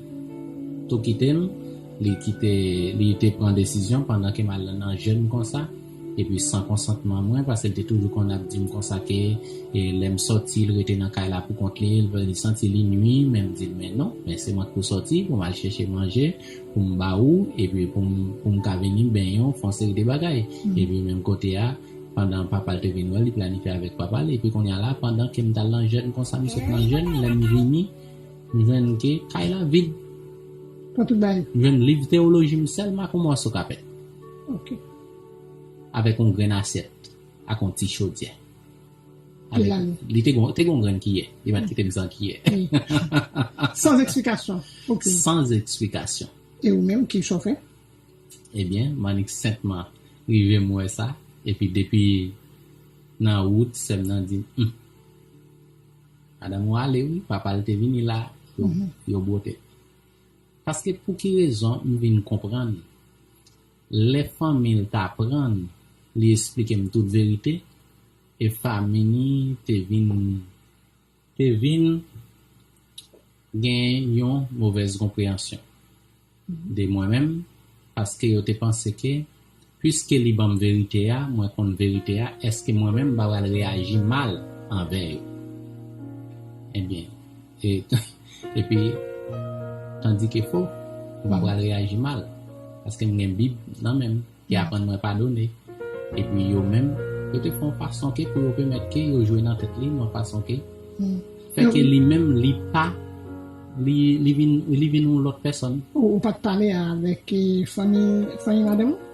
Tou kite m, li kite, li te pran desizyon pandan ke m al nan jèn konsa, epi san konsantman mwen, paske l te toujou konn ap di m konsa ke, e, lè m sòti, l rete nan kay la pou kont li, l, li santi li nwi, men m di l, "Men non, men se mwen k pou sòti, pou m al chèche manje, pou m ba ou, epi pou m, pou m ka vini benyen w, fè yon seri de bagay." Epi menm kote a, pandan papa l te vin wè l, li planifye avèk papa l, epi kounye a la, pandan ke m t al nan jèn konsa, m sot nan jèn, lè m vini, m jwenn ke kay la vid. Pran tout bagay. M jwenn liv teyoloji m sèlman ak yon mòso kapèt. Oke. Avèk yon grenn asyèt, ak yon ti chodyè. Avèk, li te gon, te gon grenn kiyè. Li pa t kite m san kiyè. San eksplikasyon. Oke. San eksplikasyon. E ou menm, ki sa w fè? Ebyen, m annik senpman rive m wè sa. Epi depi nan wout, sè m nan di m, "Humm. Madanm ou ale, wi, papa l te vini la, yo, yo bwote l." Paske pou ki rezon m vin konprann, lè fanmi l t aprann, li esplike m tout verite, e fanmi li te vin, te vin gen yon movèz konpreyansyon de mwen menm, paske yo te panse ke, piske li ban m verite a, mwen konn verite a, èske mwen menm m pa pral reyaji mal anvè yo? Ebyen, e, epi, tandike fo, m pa pral reyaji mal, paske m gen Bib nan men m, ki aprann mwen padone. Epi yo menm, yo te fè yon fason ke pou yo pèmèt ke yo jwe nan tèt li, yon fason ke fè ke li menm, li pa, li, li vin, li vin yon lòt pèsòn. Ou, ou pa t pale avèk eh, fanmi, fanmi madanm ou?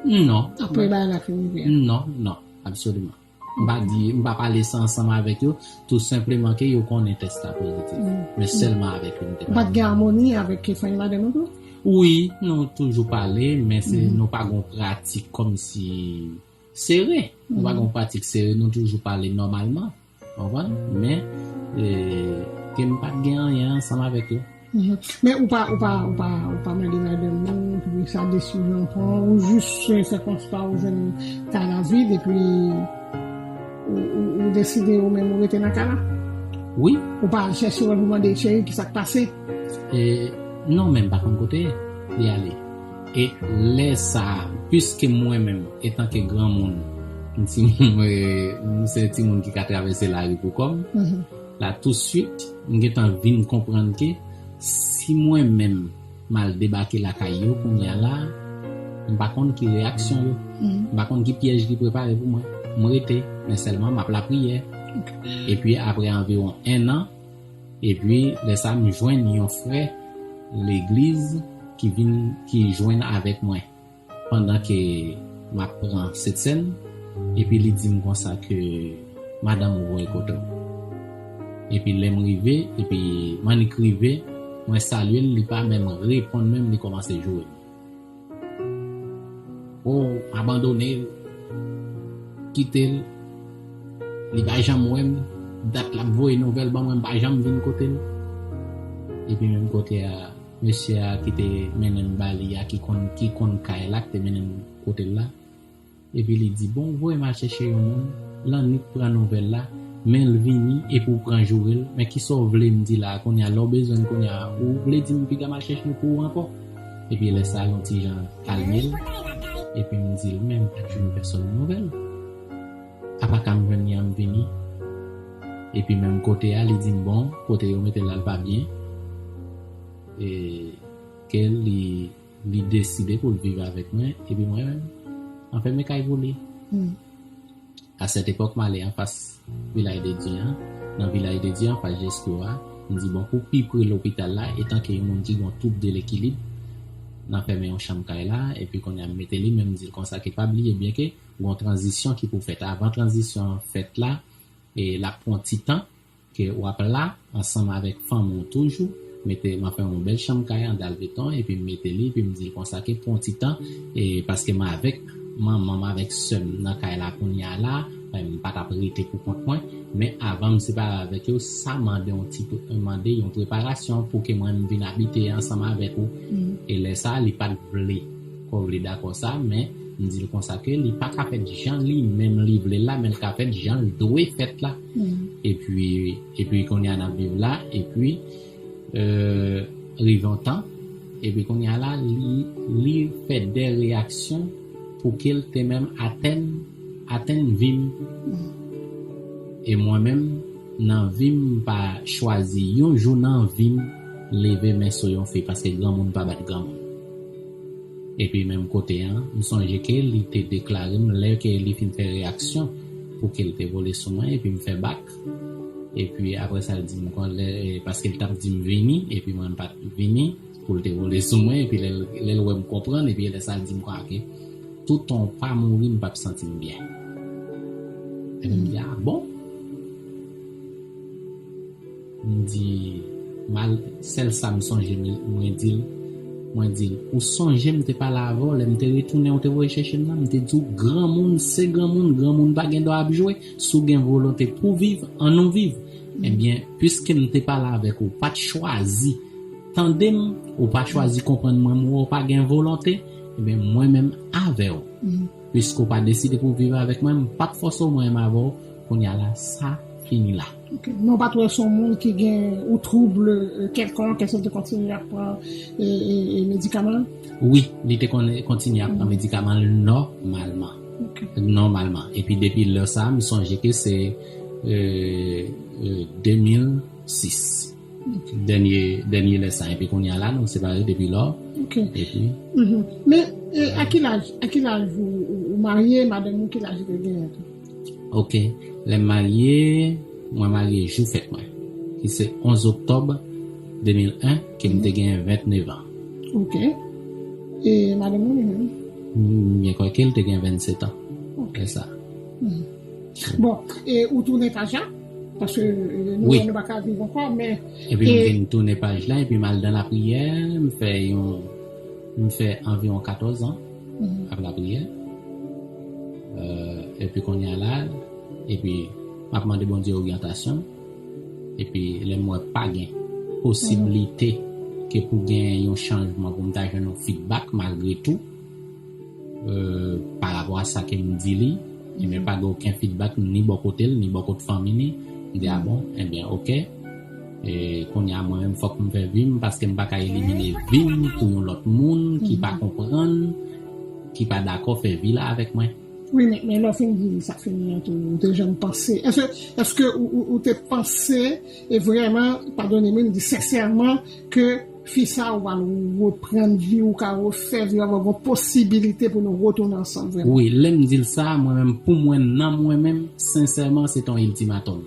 Non. Apre bagay la fin rive a? Non, non, absoliman. M pa di, m pa pale sa ansanm avèk yo, tou senpleman ke yo konnen tès la pozitif. Men sèlman avèk yo m te pale. Ou pa t gen amoni avèk fanmi madanm ou tou? Wi, nou toujou pale, men se nou pa gon pratik kòmsi sere. Nou pa gon pratik sere, nou toujou pale nòmalman. Konprann? Men, eh, ke m pa t gen anyen ansanm avèk yo. Men ou pa, ou pa, ou pa, ou pa mande madanm ou, pou sa desizyon pran, ou jis eh, fè konsta ou jwenn kay la vid, epi ou, ou, ou deside ou menm ou rete nan kay la? Wi. Ou pa al chèche wè pou mande cheri ki sa k pase? E, non, men m pa konn kote li ale. E lè sa, piske mwen menm, etanke granmoun, m timoun, eh, m se timoun ki ka travèse lari pou kò m, la touswit, m gentan vin konprann ke si mwen menm m al debake lakay yo kounye a la, m pa konn ki reyaksyon yo. M pa konn ki pyèj ki prepare pou mwen. M rete, men sèlman m ap lapriyè. Epi apre anviwon en an, epi lè sa m jwenn yon frè legliz ki vin, ki jwenn avèk mwen pandan ke m ap pran Sentsèn, epi li di m konsa ke madanm ou voye kote w. Epi lè m rive, epi m annik rive, mwen salye l, li pa menm reponn menm, li kòmanse joure m. O, abandone l, kite l, li pa janm wè m, dat l ap voye nouvèl ban mwen, m pa janm vin kote l. Epi menm kote a, mesye a ki te mennen m ba li a, ki konn, ki konn kay la, ki te mennen m kote l la. Epi li di, bon, voye m al chèche yon moun, l annik pran nouvèl la, men l vini epi w pran joure l, men kisa w vle m di la a kounye a, lè w bezwen l kounye a, ou vle di m piga m al chèche l pou ou ankò? Epi lè sa a, l yon ti jan kalme l, epi m di l, men m pa t jwenn pèsòn nouvèl. Apa ka m jwenn li a, m vini. Epi menm kote a, li di m, bon, kote yo mete l la, l pa byen. E ke li, li deside pou l viv avèk mwen, epi mwen menm, m ap fèmen kay pou li. A sèt epòk, m ale anfas Vilaj de Dye an. Nan Vilaj de Dye, anfas Jeskyo a, m di, bon, pou pi pre lopital la, etanke yon moun ki gen yon twoub de lekilib, n a fèmen yon chanm kay la, epi kounye a m mete li, men m di l konsa ke pa bliye, byenke gen yon tranzisyon ki pou fèt. Avan tranzisyon an fèt la, e l ap pran ti tan, ke w ap la ansanm avèk fanmi w toujou. Mete, m ap fè yon bèl chanm kay an dal beton, epi m mete li, epi m di l konsa ke pran ti tan, e paske m avèk manman m, avèk sè m nan kay la kounye a la, e m pa t ap rete pou kont mwen, men avan m separe avèk yo, sa mande yon ti, mande yon preparasyon pou ke mwen m vin abite ansanm avèk ou. E lè sa, li pa t vle, kò vle dakò sa, men m di l konsa ke li pa ka fèt jan li menm li vle l la, men l ka fèt jan l dwe fèt la. Epi, epi kounye a n ap viv la, epi, euh, rive yon tan, epi kounye a la, li, li fè de reyaksyon pou ke l te menm atenn, atenn vi m. E mwen menm, nan vi m, m pa chwazi yon jou nan vi m leve men sou yon fi, paske granmoun pa bat granmoun. Epi menm kote an, m sonje ke li te deklare m, lè ke li fin fè reyaksyon, pou ke l te vole sou mwen, epi m fè bak. Epi apre sa, l di m kon lè, e, paske l t ap di m vini, epi mwen m pa t vini, pou l te vole sou mwen, epi lè l, lè l wè m konprann, epi lè sa, l di m kon, ake, toutan w pa mouri, m p ap santi m byen. Epi m di, a bon? M di, mal, sèl sa m sonje, m, mwen di l, mwen di l, ou sonje m te pale avè w, lè m te retounen, ou te voye chèche m nan, m te di w, granmoun, se granmoun, granmoun pa gen dwa ap jwe, si w gen volonte pou viv, ann nou viv. Ebyen, piske m te pale avèk ou, ou pa t chwazi tande m, ou pa chwazi konprann mwen, m wè w pa gen volonte, ebyen, mwen menm avè w. Piske w pa deside pou viv avèk mwen, m p ap fòse w, mwen menm avè w, kounye a la, sa fini la. Ok. Men w pa t wè se yon moun ki gen yon twoub, euh, kèlkonk, èske l te kontinye ap pran, e, e, e medikaman l? Wi, li te kon-, kontinye ap pran medikaman l nòmalman. Ok. Nòmalman. Epi depi lè sa, m sonje ke se, euh, euh, de mil sis. Ok. Dènye, dènye lè sa. Epi kounye a la, nou separe depi lò. Ok. Epi. Men, e, a ki laj, a ki laj ou, ou, ou marye, madanm ou, ki laj li te genyen tou? Ok. Lè m marye, mwen marye jou fèt mwen. ki se onz oktòb de mil en, ke m te gen vennèf an. Ok. E madanm ou li menm? M byen kwè ke l te gen vennsetan. Ok. Se sa. Bon, e ou tounen paj la? Paske nou, wi, nou pa ka viv ankò, men... Epi m vin tounen paj la, epi m al nan lapriyè, m fè yon, m fè anviwon katòz an ap lapriyè. Euh, epi kounye a la, epi m ap mande Bondye oryantasyon. Epi lè m wè pa gen posiblite ke pou gen yon chanjman, pou m ta jwenn yon feedback malgre tou, euh, pa rapò a sa ke m di li, ebyen pa gen okenn feedback ni bò kote l, ni bò kote fanmi ni. M di, a bon, ebyen, ok. E kounye a mwen menm fòk m fè vi m, paske m pa ka elimine vi m pou yon lòt moun ki pa konprann, ki pa dakò fè vi la avèk mwen. Wi, men, men lè w fin di sa fini an tou, ou te janm panse? Èske, èske ou, ou, ou te panse e vrèman, padone mwen, m di sensèman, ke fi sa ou pral reprann vi, ou ka refè vi, ap gen posibilite pou nou retounen ansanm vrèman? Wi, lè m di l sa, mwen menm, pou mwen, nan mwen menm, sensèman, se t on iltimatòm.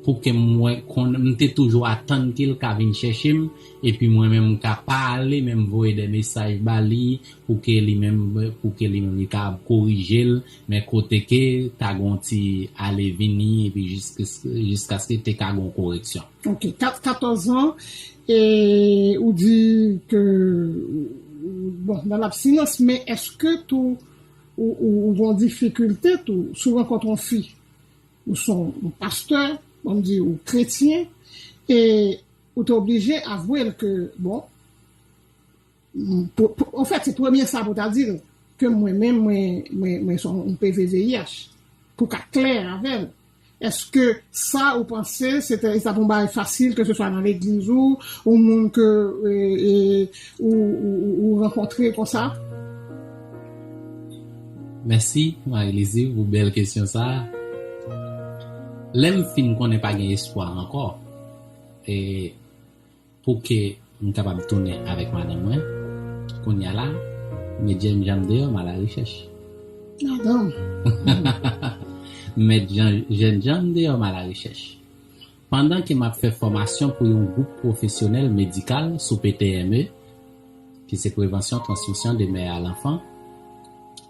Pou ke mwen konn, m te toujou atann ke l ka vin chèche m, epi mwen menm m ka pa ale, men m voye de mesaj ba li, pou ke li menm, pou ke li menm li ka korije l, men kote ke ta gon ti ale vini, epi jiskaske te ka gon koreksyon. Ok, katòz an, e ou di ke, bon, nan labstinans, men èske tou ou, ou, ou gon difikilte tou, si w rankontre yon fi, ou se yon pastè, bon, m di ou kretyen, e ou te oblije avwe l ke, bon, anfèt, se premye sa pou ta di l, ke mwen menm, mwen, mwen, mwen se yon P V V I H, pou ka klè avè l. Èske sa ou panse se te, sa pou bay fasil, ke se swa nan legliz ou, ou moun ke e, e, ou, ou, ou, ou rankontre konsa? Mèsi, Marie Lizzie, pou bèl kesyon sa. Lè m fin konnen pa gen espwa ankò, e pou ke m kapab tounen avèk madanm mwen, kounye a la, m met jènjan m deyò, m a la rechèch. Madanm. M met jènjan m deyò, m a la rechèch. Pandan ke m ap fè fòmasyon pou yon gwoup pwofesyonèl medikal sou P T M E, ki se prevansyon transmisyon de mè a lanfan,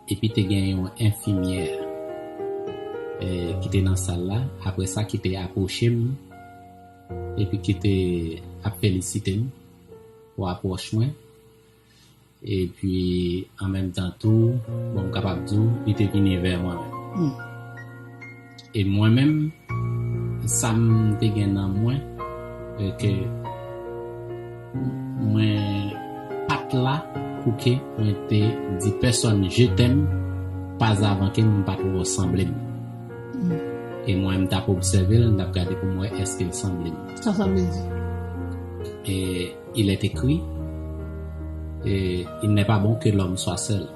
epi te gen yon enfimyè ki te nan sal la, apre sa ki te apwoche m, epi ki te ap felisite m pou apwòch mwen. Epi, an menm tan tou, bon, m kapab di w, li te vini vè mwen menm. E mwen menm, sa m te gen nan mwen, e ke mwen pa t la pou ke mwen te di pèsòn je t'aime, pas avant ke m pa t wè w sanble m. E mwen, m t ap obsève l, m t ap gade pou m wè èske l sanble m. Sa sa vle di? E il est écrit, e, il n'est pas bon que l'homme soit seul.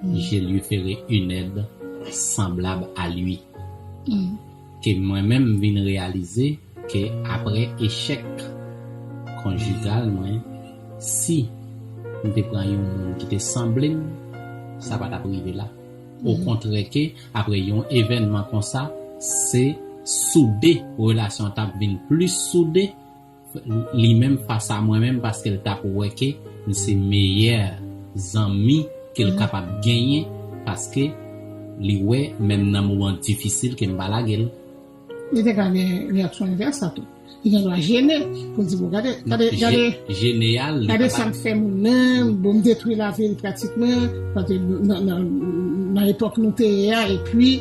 Je lui ferai une aide semblable à lui. Ke mwen menm m vin reyalize ke apre echèk konjigal mwen, si m te pran yon moun ki te sanble m, sa pa t ap rive la. Okontrè ke, apre yon evènman konsa, se soude, relasyon an t ap vin plis soude, li menm fas a mwen menm, paske l t ap wè ke m se meyè zanmi ke l kapab genyen, paske li wè menm nan moman difisil ke m pa lage l. Li te ka gen reyaksyon envès sa tou. Li gen dwa jene, pou l di, bon, gade, gade, gade, jene a, li gade sa m fè moun nan, bon, m detwi lavi l pratikman, paske nan, nan, nan epòk nou te ye a, epi,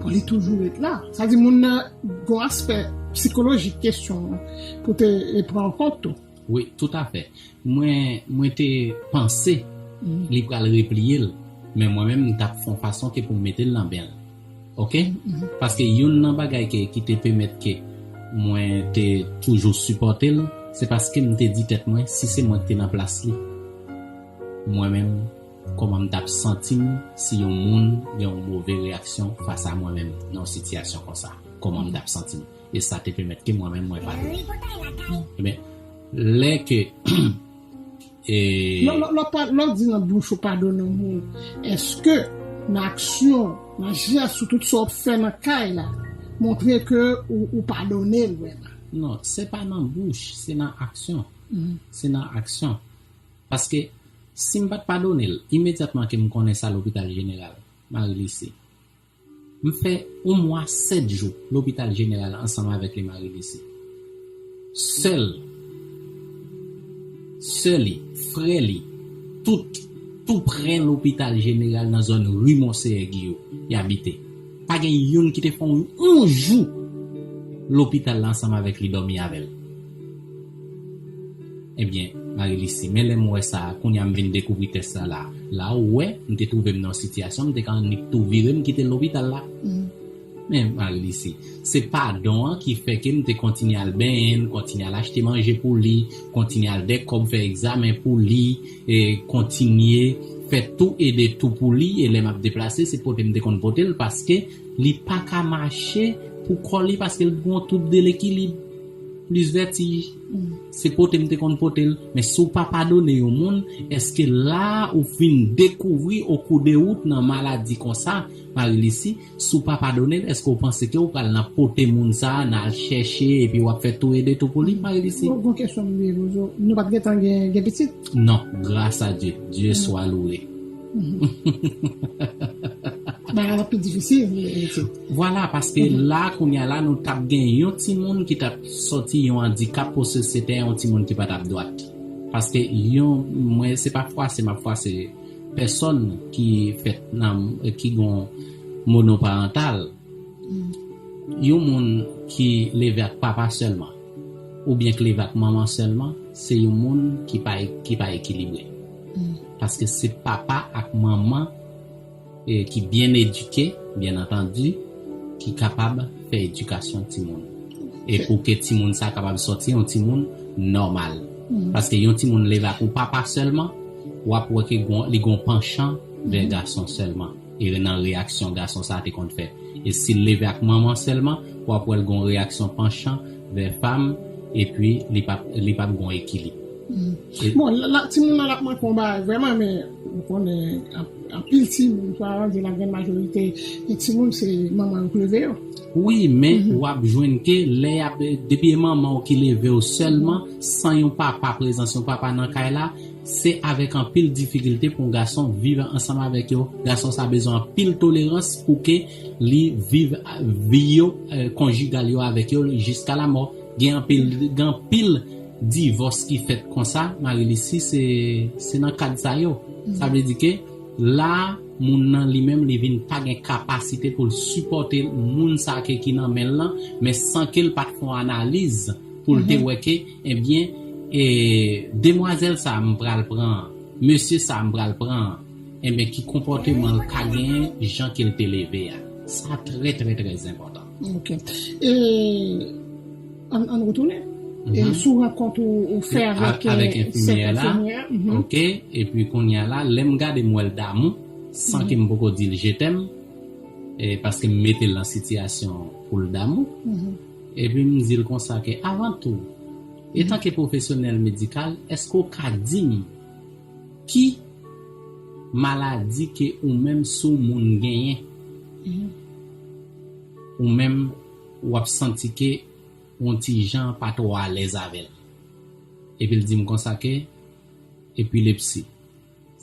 bon, li toujou ret la. Sa di moun nan, gon aspè sikolojik kesyon an pou te pran an kont tou. Wi, toutafè. Mwen, mwen te panse li pral repliye l, men mwen menm, m t ap fè yon fason ke pou m mete l nan ben l. Oke? Paske youn nan bagay ke, ki te pèmèt ke mwen te toujou sipòte l, se paske m te di tèt mwen, si se mwen ki te nan plas li, mwen menm, kòman m t ap santi m si yon moun gen yon move reyaksyon fas a mwen menm nan yon sitiyasyon konsa? Kòman m t ap santi m? E sa te pèmèt ke mwen menm mwen padone. Ebyen, lè ke e Lè w di nan bouch ou padone yon moun, èske nan aksyon, nan jès ou, tout sa w ap fè nan kay la, montre ke ou, ou padone l vrèman? Non, se pa nan bouch, se nan aksyon. Se nan aksyon. Paske si m pa t padone l, imedyatman ke m konnen sa lopital jeneral, Marie-Lucie, m fè yon mwa sèt jou lopital jeneral ansanm avèk li, Marie-Lucie. Sè l, sè li, frè li, tout, tou prè lopital jeneral nan zòn ri Monseyè Giyo, y abite. Pa gen youn ki te fè yon, yon jou lopital la ansanm avèk li, dòmi avè l. Ebyen, Marie-Lucie, men lè m wè sa, kounye a m vin dekouvri tès sa la. La ou wè, m te twouve m nan yon sitiyasyon, m te ka annik tou vire, m kite lopital la. Men Marie-Lucie, se padon an ki fè ke m te kontinye al benyen l, kontinye al achte manje pou li, kontinye al dè kòb fè egzamen pou li, e kontinye fè tou, ede tou pou li, e lè m ap deplase, se pote m te konn pote l, paske li pa ka mache pou kò li, paske l gen yon twoub de lekilib, plis vètij. Se pote m te konn pote l. Men si w pa padone yon moun, èske la ou fin dekouvri o kou de wout nan maladi konsa, Marie-Lucie, si w pa padone l, èske w panse ke w pral nan pote moun sa a, nan al chèche, epi w ap fè tou ede tou pou li, Marie-Lucie? Bon, gon kesyon m vle poze w. Nou pa t gentan gen, gen pitit? Non, grâce à Dieu. Dieu soit loué. Bagay la pi difisil, Eritye. Vwala, paske la, kounye a la, nou t ap gen yon timoun ki t ap sòti yon andikap pou sosyete a, yon timoun ki pa t ap dwat. Paske yon, mwen, se pa fwase, m ap fwase pèsòn ki fèt nan, ki gon monoparantal. Yon moun ki leve ak papa sèlman, oubyen ki leve ak manman sèlman, se yon moun ki pa, ki pa ekilibre. Paske se papa ak manman, e, ki byen edike, byen antandi, ki kapab fè edikasyon timoun. E pou ke timoun sa kapab sòti yon timoun nòmal. Paske yon timoun leve ak yon papa sèlman, w ap wè ke gon, li gon panchan vè gason sèlman. E nan reyaksyon gason sa te konn fè. E si l leve ak manman sèlman, w ap wè l gon reyaksyon panchan vè fanm, epi li p ap, li p ap gon ekilib. E Bon, la, la, timoun nan l ap manke yon bagay vrèman, men ou konnen an-, anpil timoun, pa di la grann majorite de timoun, se manman yo k leve yo. Wi, men w ap jwenn ke lè y ap, depi e manman w ki leve w sèlman, san yon papa, prezans yon papa nan kay la, se avèk anpil difikilte pou yon gason viv ansanm avèk yo. Gason sa bezwen anpil tolerans pou ke li viv, eh, vi yo, eh, konjigal yo avèk yo jiska lamò. Gen anpil, gen anpil divòs ki fèt konsa, Marie-Lucie, se, se nan kad sa yo. Sa vle di ke la, moun nan li menm, li vin pa gen kapasite pou l sipòte moun sa ke ki nan men l lan, men san ke l pa t fè yon analiz pou l te wè ke, ebyen, e, demwazèl sa a m pral pran an, mesye sa a m pral pran an, enben, ki konpòteman l ka genyen jan ke l te leve a. Sa trè, trè, trè enpòtan. Ok. E, ann, ann retounen. E sou rankont ou, ou fè avèk, avèk, e, enfimyè la. Enfimyè. Ok. Epi kounye a la, lè m gade m wè l damou, san ke m poko di l je t'aime, e, paske m mete l nan sitiyasyon pou l damou. Epi m di l konsa ke, avan tou, etanke pwofesyonèl medikal, èske w ka di m ki maladi ke ou menm si w moun genyen, ou menm w ap santi ke yon ti jan pa twò alèz avè l? Epi l di m konsa ke epilepsi.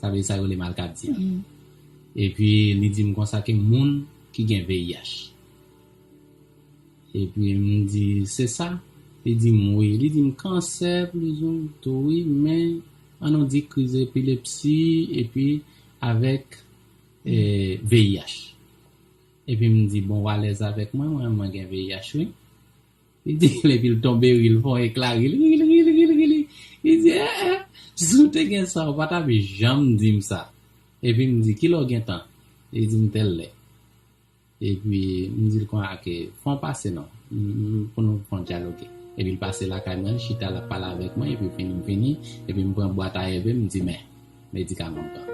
Sa vle di sa yo rele malkadi a. Epi li di m konsa ke moun ki gen V I H. Epi m di, se sa? Li di m, wi. Li di m, kansè, plizoumwen, tou, wi, men, ann nou di kriz epilepsi, epi avèk, eh, V I H. Epi m di, bon, w alèz avèk mwen, mwen, mwen gen V I H, wi. Li di, epi l tonbe ri, l fè yon ekla ri, ri, ri, ri, ri, ri, ri. Li di, eh, eh, si w te gen sa, ou pa t ap janm di m sa. Epi m di, kilè w gen tan? Li di m, tèl lè. Epi m di l konsa ke fè yon pase non, m, m, pou nou fè yon dyaloge. Epi l pase lakay mwen, l chita, l ap pale avèk mwen, epi fini m fini, epi m pran bwat a èv, m di, men, medikaman m pran.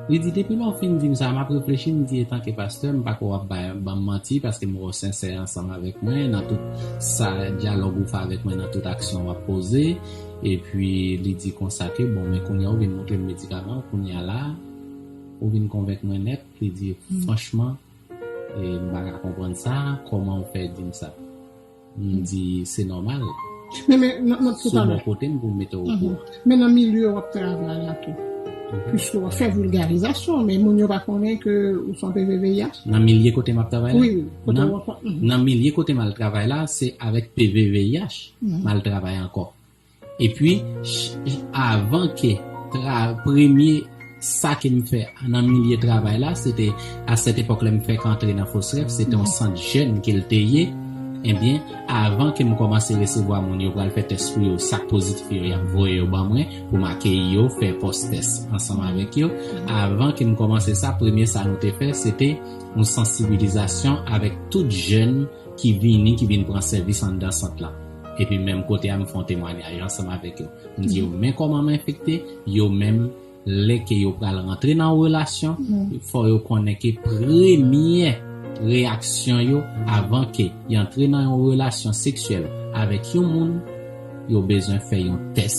Li di, depi lè w fin di m sa, m ap reflechi, m di, etanke pastè, m pa kwè w ap bay, ban m manti, paske m wè w sensè ansanm avèk mwen, nan tout sa, dyalòg ou fè avèk mwen, nan tout aksyon w ap poze. Epi li di konsa ke, bon, men kounye a w vin montre m medikaman, kounye a la, ou vin konvenk mwen nèt, li di, franchman, e m pa ka konprann sa, kòman w fè di m sa? M di se nòmal. Men, men, nan, nan, Sou bò kote m pou m mete w okouran. Men nan milye w ap travay la tou. Piske w ap fè vilgarizasyon, men moun yo pa konnen ke ou se yon P V V I H. Nan milye kote m ap travay la? Wi, wi. Kote Nan, w ap. nan milye kote m al travay la, se avèk P V V I H m al travay ankò. Epi, ch- avan ke tra, premye sa ke m fè nan milye travay la, se te a sèt epòk lè m fèk antre nan Fosref, se te yon sant jèn ke l te ye. Ebyen, avan ke m kòmanse resevwa moun yo pral fè tès pou yo, sa k pozitif yo, y ap voye yo ban mwen pou m akeyi yo, fè pòs tès ansanm avèk yo. Avan ke m kòmanse sa, premye sa nou te fè, se te yon sansibilizasyon avèk tout jèn ki vini, ki vin pran sèvis anndan sant lan. Epi menm kote a, m fè yon temwanyaj ansanm avèk yo. M di yo, men kòman m enfekte, yo menm, lè ke yo pral rantre nan yon relasyon, fò yo konnen ke premyè reyaksyon yo, avan ke y antre nan yon relasyon seksyèl avèk yon moun, yo bezwen fè yon tès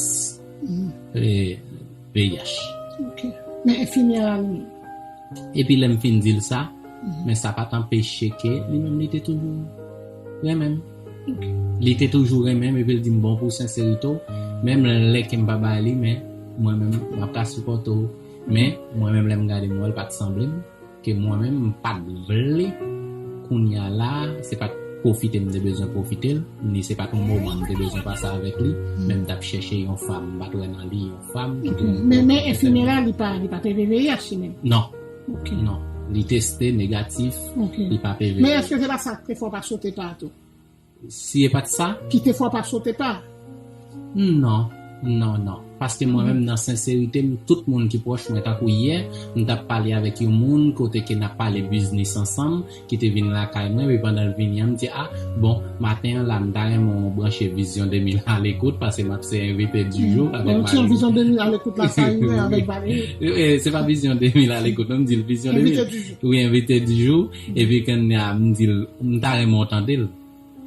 eh, V I H. Ok. Men enfimyè a li. Epi lè m fin di l sa, men sa pa t anpeche ke li menm li te toujou renmen m. Li te toujou renmen m, epi l di m bon pou senserite w. Menm lè ke m pa bay li, men mwen menm, m ap ka sipòte w. Men mwen menm, lè m gade m wè l pa t sanble m, ke mwen menm, m pa t vle. Kounye a la, se pa t pwofite m te bezwen pwofite l, ni se pa t yon moman m te bezwen pase avèk li, men m t ap chèche yon fanm, m pa t wè nan li yon fanm ki te. Men, men enfimyè a, li pa, li pa P V V I H li menm. Non, Ok. non. Li teste negatif, Ok. li pa P V V I H. Men èske se pa sa ki te fè w pa sote pa tou? Si e pa t sa, Ki te fè w pa sote pa? Non, non, non. Paske mwen menm nan senserite m, tout moun ki pwòch mwen, tankou yè, m t ap pale avèk yon moun kote ke n ap pale biznis ansanm, ki te vin lakay mwen, epi pandan l vini an, m di, a, bon, maten an la, m ta renmen w branche Vizyon de mil a lekout, paske m ap se envite di jou avèk Yon ti Marie. Vizyon de mil a lekout la, sa rive avèk Valérie. Eh, eh, se pa Vizyon de mil a lekout, non, m di l Vizyon de mil. Envite di jou. Wi, envite di jou, epi kounye a, m di l, m ta renmen w tande l.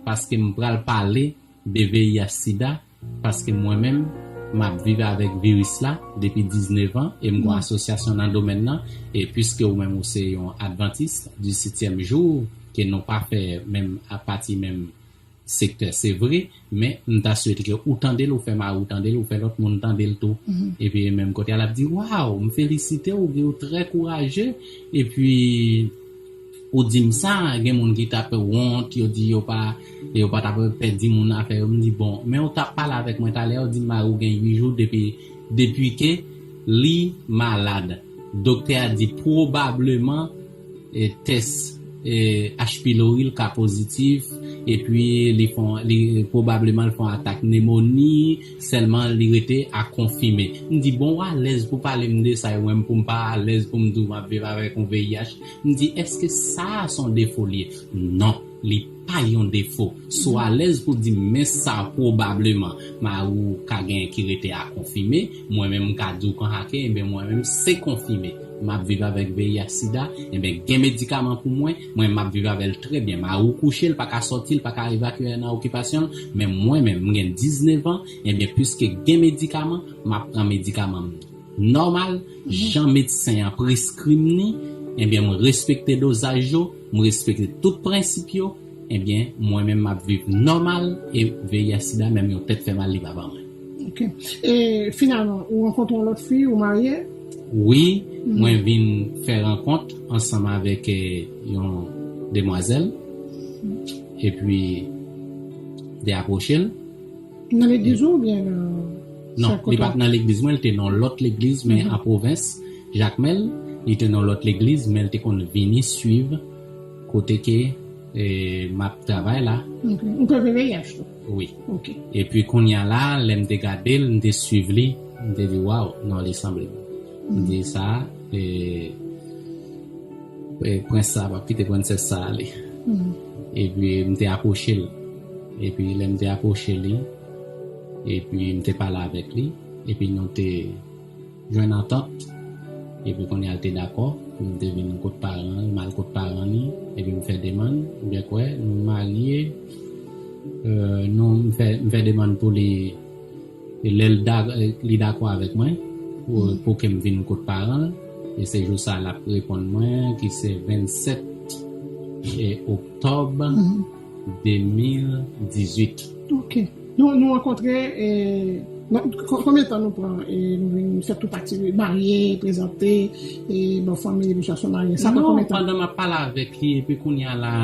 Paske m pral pale de V I H sida, paske mwen menm, m ap viv avèk viris la depi diznèf an, e m gon asosyasyon nan domèn nan, e piske ou menm ou se yon advantis di sityèm jou, ke nou pa fè menm apati menm sektè, se vre, men m ta swete ke ou tande l, ou fè mari w tande l, ou fè lòt moun tande l tou. Epi menm kote a, l ap di, waw, m felisite w, ou trè kouraje, epi ou di m sa, gen moun ki t ap wont, yo di yo pa, yo pa t ap pè di moun afè yo. M di, bon, men ou t ap pale avèk mwen talè, ou di m mari w gen uit jou depi, depi ke li malad. Doktè a di pwobableman, e, tès, e, H. pylori l ka pozitif, epi li fon, li pwobableman l fon atak nemoni, sèlman li rete a konfime. M di, bon, w alèz pou pale m de sa, e mwen pou m pa alèz pou m di w m ap viv avèk yon V I H. M di, èske sa a se yon defo li ye? Non, li pa yon defo. Si w alèz pou di m, men sa pwobableman, mari w ka genyen ki rete a konfime, mwen menm m ka di w kan ake, enben mwen menm se konfime. M ap viv avèk V I H sida, enben gen medikaman pou mwen, mwen m ap viv avè l trè byen. Mari w kouche, l pa ka sòti, l pa ka evakye nan okipasyon l, men mwen menm, m gen diznèf an, enben piske gen medikaman, m ap pran medikaman m nòmal, jan medsen an preskri m ni, enben m respekte dozaj yo, m respekte tout prensip yo, enben mwen menm m ap viv nòmal, e V I H sida menm yon tèt fè mal li pa ban mwen. Ok. E finalman, ou rankontre yon lòt fi, ou marye? Wi, mwen vin fè rankont ansanm avèk, eh, yon demwazèl, epi m te apwoche l. Nan legliz ou oubyen nan Non, li pa t nan legliz mwen, li te nan lòt legliz, men an pwovens, Jakmèl, li te nan lòt legliz, men li te konn vini swiv kote ke, eh, m ap travay la. Ok. Ou P V V I H tou? Wi. Ok. Epi kounye a la, lè m te gade l, m te swiv li, m te di, waw, non, li sanble m. M di sa, eh, eh, prens sa p ap kite prensès sa ale. Epi m te apwoche l. Epi lè m te apwoche li, epi m te pale avèk li, epi nou te jwenn antant, epi kounye a l te dakò pou m te vin kot paran l, m al kot paran li, epi m fè demann, ou byen kwè, nou marye, eh, nou, m fè, m fè demann pou li, e lè l da-, li dakò avèk mwen, pou, pou ke m vin kot paran l, e se jou sa l ap reponn mwen, ki se vennsèt e oktòb, de mil dizuit. Ok. Nou, nou rankontre, e, nan, kon- konbyen tan nou pran, e, nou vin fè tout aktivite, marye, prezante, e, bon, fanmi, epi chache marye. Sa pran Non, konbyen tan? Pandan m ap pale avèk li, epi kounye a la,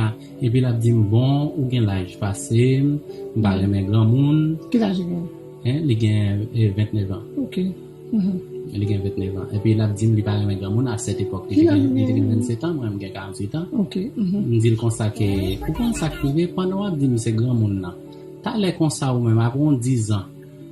epi l ap di m, "Bon, ou gen laj pase m, m pa renmen granmoun." Ki laj li gen? Hein, li gen, e, vennèf an. Ok. Mhm. Li gen vennèf an. Epi l ap di m li pa renmen granmoun a sèt epòk. Li Ki te laj gen, ou li te gen gen? Vennsetan, mwen m gen karantuit an. Ok. Mhm. M di l konsa ke, ou konn sa k rive, pandan w ap di m se granmoun nan. Talè konsa ou menm, apre yon dizan,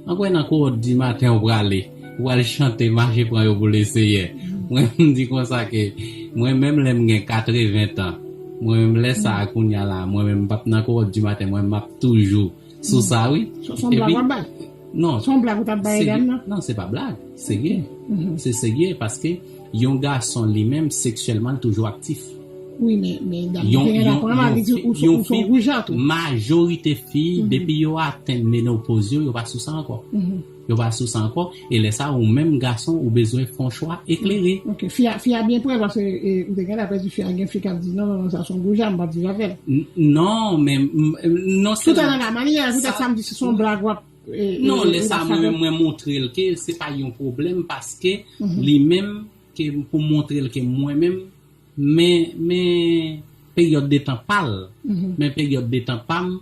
ann kwè nan kowòd di maten ou prale, ou pral chante mache pran yo pou le Seyè. Mwen m di konsa ke, mwen menm lè m gen katreven tan, mwen menm lè sa a kounye a la, mwen menm m p ap nan kowòd di maten, mwen m ap toujou sou sa wi. Se se yon blag w ap bay? Non. Se yon blag ou t ap bay dam nan? Non, se pa blag. Serye. Se serye paske yon gason li menm seksyèlman l toujou aktif. Wi, men, men dam nan te gen la pran mal, li di ou se yon gouja tou. Majorite fi, depi yo atenn menopoz yo, yo pa sou sa ankò. Yo pa sou sa ankò. E lè sa, ou menm gason, ou bezwen fè yon chwa eklere. Ok, fi a, fi a byen pran, paske, e, ou te gen la pèdi fi a, gen fi k ap di, "Non, non, non, sa se yon gouja, m p ap viv avè l." N- Non, men, m- non Tout sèlman an nan la manyè, poutèt sa, sa m di, se se yon blag w ap, e, Non, e, lè ou sa, ap mwen, fè. Mwen montre l ke se pa yon pwoblèm, paske li menm, ke pou montre l ke mwen menm, men, men peryòd de tan pa l, men peryòd de tan pa m,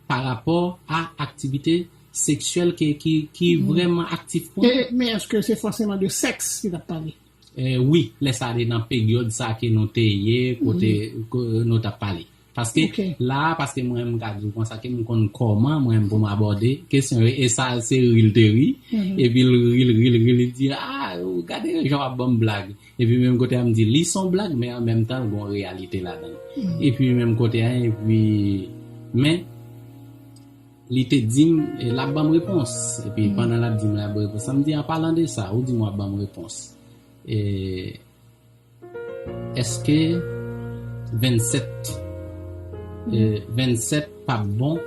pa rapò a aktivite seksyèl ke, ki, ki vrèman aktif pou mwen. E, men èske se fòseman de sèks ki t ap pale? E, wi, lè sa te nan peryòd sa ke nou te ye, kote, ko- nou t ap pale. Paske la, paske mwen, m ka di w konsa ke m konn kòman mwen pou m abòde kesyon yo, e sa, se ri l te ri, epi l ri, l ri, l ri, li di, "Ah, ou gade jan w ap ban m blag." Epi menm kote a, m di, "Li se yon blag, men an menm tan, l gen yon reyalite ladan l." Epi menm kote a, epi, men, li te di m, e, l ap ban m repons. Epi pandan l ap di m l ap ban m repons, sa m di, "An palan de sa, ou di m w ap ban m repons. E, èske vennsèt, e, vennsèt p ap bon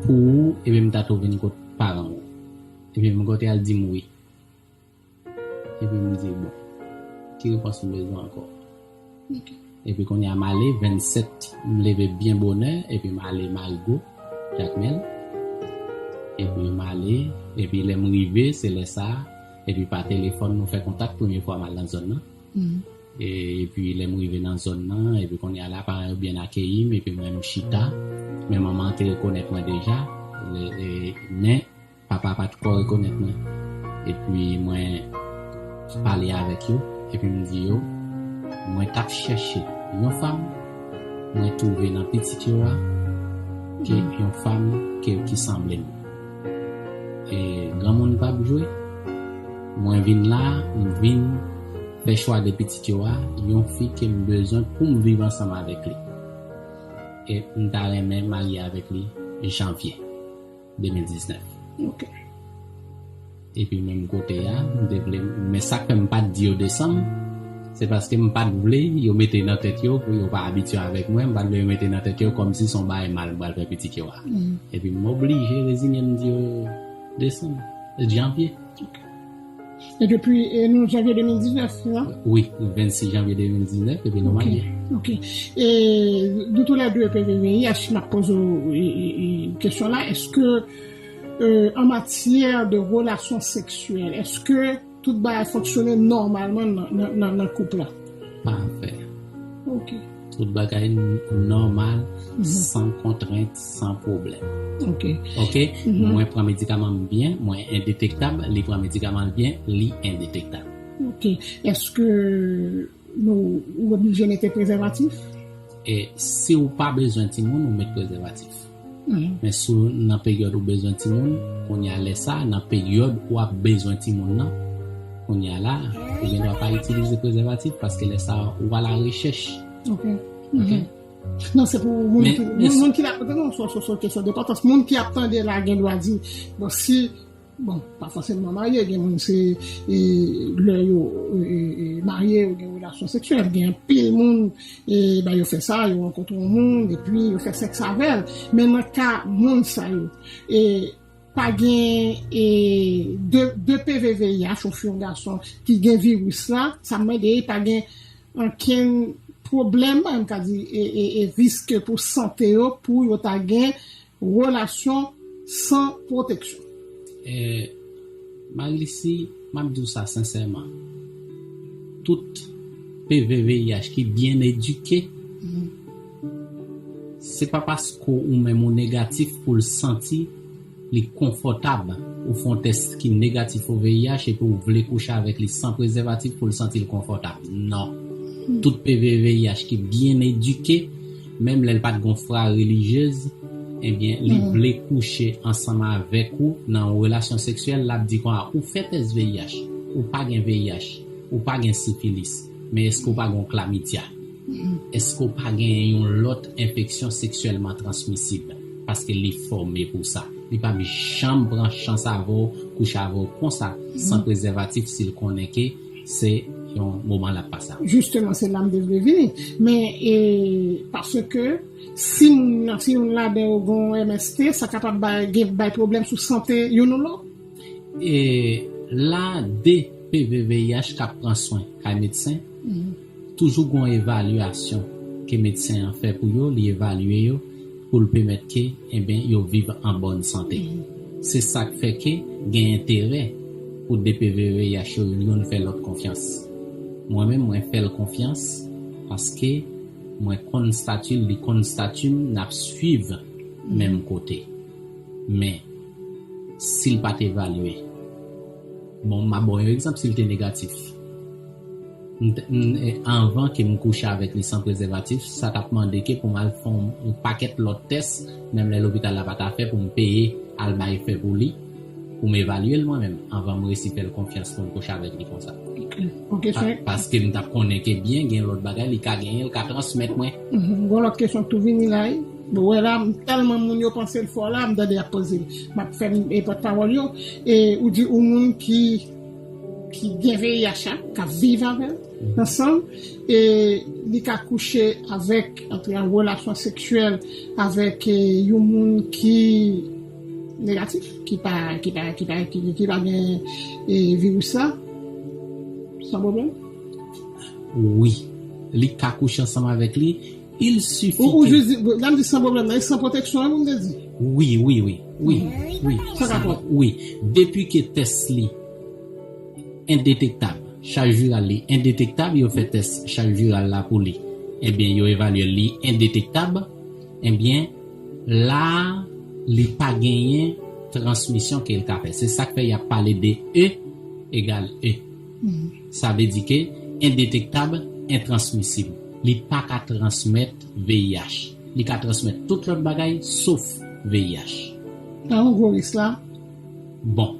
pou ou, epi m ta tou vin kot paran w?" Epi menm kote a, l di m, "Wi." Epi m di, "Bon, ki repons m bezwen ankò?" Epi kounye a, m ale, vennsèt, m leve byen bonè, epi m ale Marigo, Jakmèl. Epi m ale, epi lè m rive, se lè sa, epi pa telefòn, nou fè kontak, premye fwa m al nan zòn nan. E, epi lè m rive nan zòn nan, epi kounye a la, paran yo byen akeyi m, epi mwen, m chita. Men manman an te rekonèt mwen deja, le- e, men papa pa t ko rekonèt mwen. Epi mwen pale avèk yo, epi m di yo, mwen t ap chèche yon fanm, mwen twouve nan pitit yo a, ke yon fanm ke, ki sanble m. E granmoun p ap jwe, mwen vin la, m vin fè chwa de pitit yo a, yon fi ke m bezwen pou m viv ansanm avèk li. E m ta renmen marye avèk li janvye de mil diznèf. Ok. Epi menm kote a, m te vle, men sa k fè m pa t di yo desanm, se paske m pa t vle yo mete nan tèt yo, pou yo pa abitye avèk mwen, m pa t vle yo mete nan tèt yo kòmsi se yon bagay mal m pral fè pitit yo a. Epi m oblije reziye m di yo desanm, janvye. Ok. E depi, e nou janvye de mil diznèf, se sa? Wi, vennsis janvye de mil diznèf, epi nou marye. Ok. E nou toulède P V V I H, m ap poze w, e, e, e, kesyon la, èske, e, an matyè de relasyon seksyèl, èske tout bagay fonksyone nòmalman nan, nan, nan, nan koup la? Pafè. Ok. Tout bagay n- nòmal, san kontrent, san pwoblèm. Ok. Ok? Mwen pran medikaman m byen, mwen endetektab, li pran medikaman l byen, li endetektab. Ok. Èske nou, ou oblije mete prezèvatif? E si w pa bezwen timoun, ou met prezèvatif. Men si w nan peryòd ou bezwen timoun, kounye a lè sa, nan peryòd ou ap bezwen timoun nan, kounye a la, ou gen dwa pa itilize prezèvatif, paske lè sa, ou a la rechèch. Ok. Ok? Non, se pou moun ki, moun, moun ki la, non, se, se, se kesyon de enpòtans. Moun ki ap tande la gen dwa di, bon, si, bon, pa fòseman marye, gen moun se, e, lè yo, e, e, marye, yo gen relasyon seksyèl, gen anpil moun, e, ba yo fè sa, yo rankontre yon moun, epi yo fè sèks avè l. Men nan ka moun sa yo, e, pa gen, e, de, de P V V I H, yon fi, yon gason, ki gen viris la, sa m mande, pa gen ankenn pwoblèm, m ka di, e, e, e risk pou sante yo, pou yo ta gen relasyon san pwoteksyon. Eh, Marie-Lucie, m ap di w sa sensèman. Tout P V V I H ki byen edike, se pa paske ou menm ou negatif pou l santi li konfòtab. Ou fè yon tès ki negatif pou V I H epi ou vle kouche avèk li san prezèvatif pou l santi l konfòtab. Non. Tout P V V I H ki byen edike, menm lè l pa t gon fwa relijyez, ebyen, li vle kouche ansanm avèk ou nan yon relasyon seksyèl, l ap di konsa, ou fè tès V I H, ou pa gen V I H, ou pa gen sifilis, men èske ou pa gen yon klamidya? Èske ou pa gen yon lòt enfeksyon seksyèlman transmisib? Paske li fòme pou sa. Li p ap janm pran chans avè w, kouche avè w konsa, san prezèvatif, si l konnen ke se yon moman l ap pase avè w. Jisteman, se la m te vle vini. Men, e, paske si moun nan, si youn ladan yo gen yon M S T, sa kapab bay, gen, bay pwoblèm sou sante youn ou lòt. E la, de P V V I H k ap pran swen kay medsen, toujou gon evalyasyon ke medsen an fè pou yo, li evalye yo pou l pèmèt ke, enben, yo viv an bòn sante. Se sa k fè ke gen enterè pou de P V V I H yo youn fè lòt konfyans. Mwen menm, mwen fè l konfyans paske mwen konn stati l, li konn stati m, n ap swiv menm kote. Men, si l pa t evalye, bon, m a ba w yon egzanp, si l te negatif. M t- m- e, anvan ke m kouche avèk li san prezèvatif, sa t ap mande ke pou m al fè yon pakèt lòt tès, menm lè lopital la pa ta fè pou m peye al bay fè pou li, pou m evalye l mwen menm, anvan m resi fè l konfyans pou m kouche avèk li konsa. Ok, ok, Pa- Paske m t ap konnen ke byen gen lòt bagay, li ka genyen, l ka transmèt mwen. Mhm. Gon lòt kesyon k tou vini la, wi. Bon, wè la, m tèlman moun yo panse l fò la, m tande y ap poze l. M ap fè m e pòtpawòl yo. E ou di ou moun ki, ki gen V I H la, k ap viv avè l, ansanm, e li ka kouche avèk, antre an relasyon seksyèl avèk e, yon moun ki negatif, ki pa, ki pa, ki pa, ki, ki pa gen e, viris la, san pwoblèm? Wi. Li ka kouche ansanm avèk li. Il sifi Ou, ou ke jis di, lè m di san pwoblèm nan, e san pwoteksyon an pou m te di. Wi, wi, wi. Wi. Wi. Sa ka fèt. Wi. Depi ke tès li endetektab, chaj viral li endetektab, yo fè tès chaj viral la pou li. Ebyen, yo evalye li endetektab. Ebyen, la a, li pa genyen transmisyon ke l ka fè. Se sa k fè y ap pale de E egal E. Sa vle di ke endetektab, entransmisib. Li pa ka transmèt V I H. Li ka transmèt tout lòt bagay sof V I H. Pa yon gwo risk la. Bon,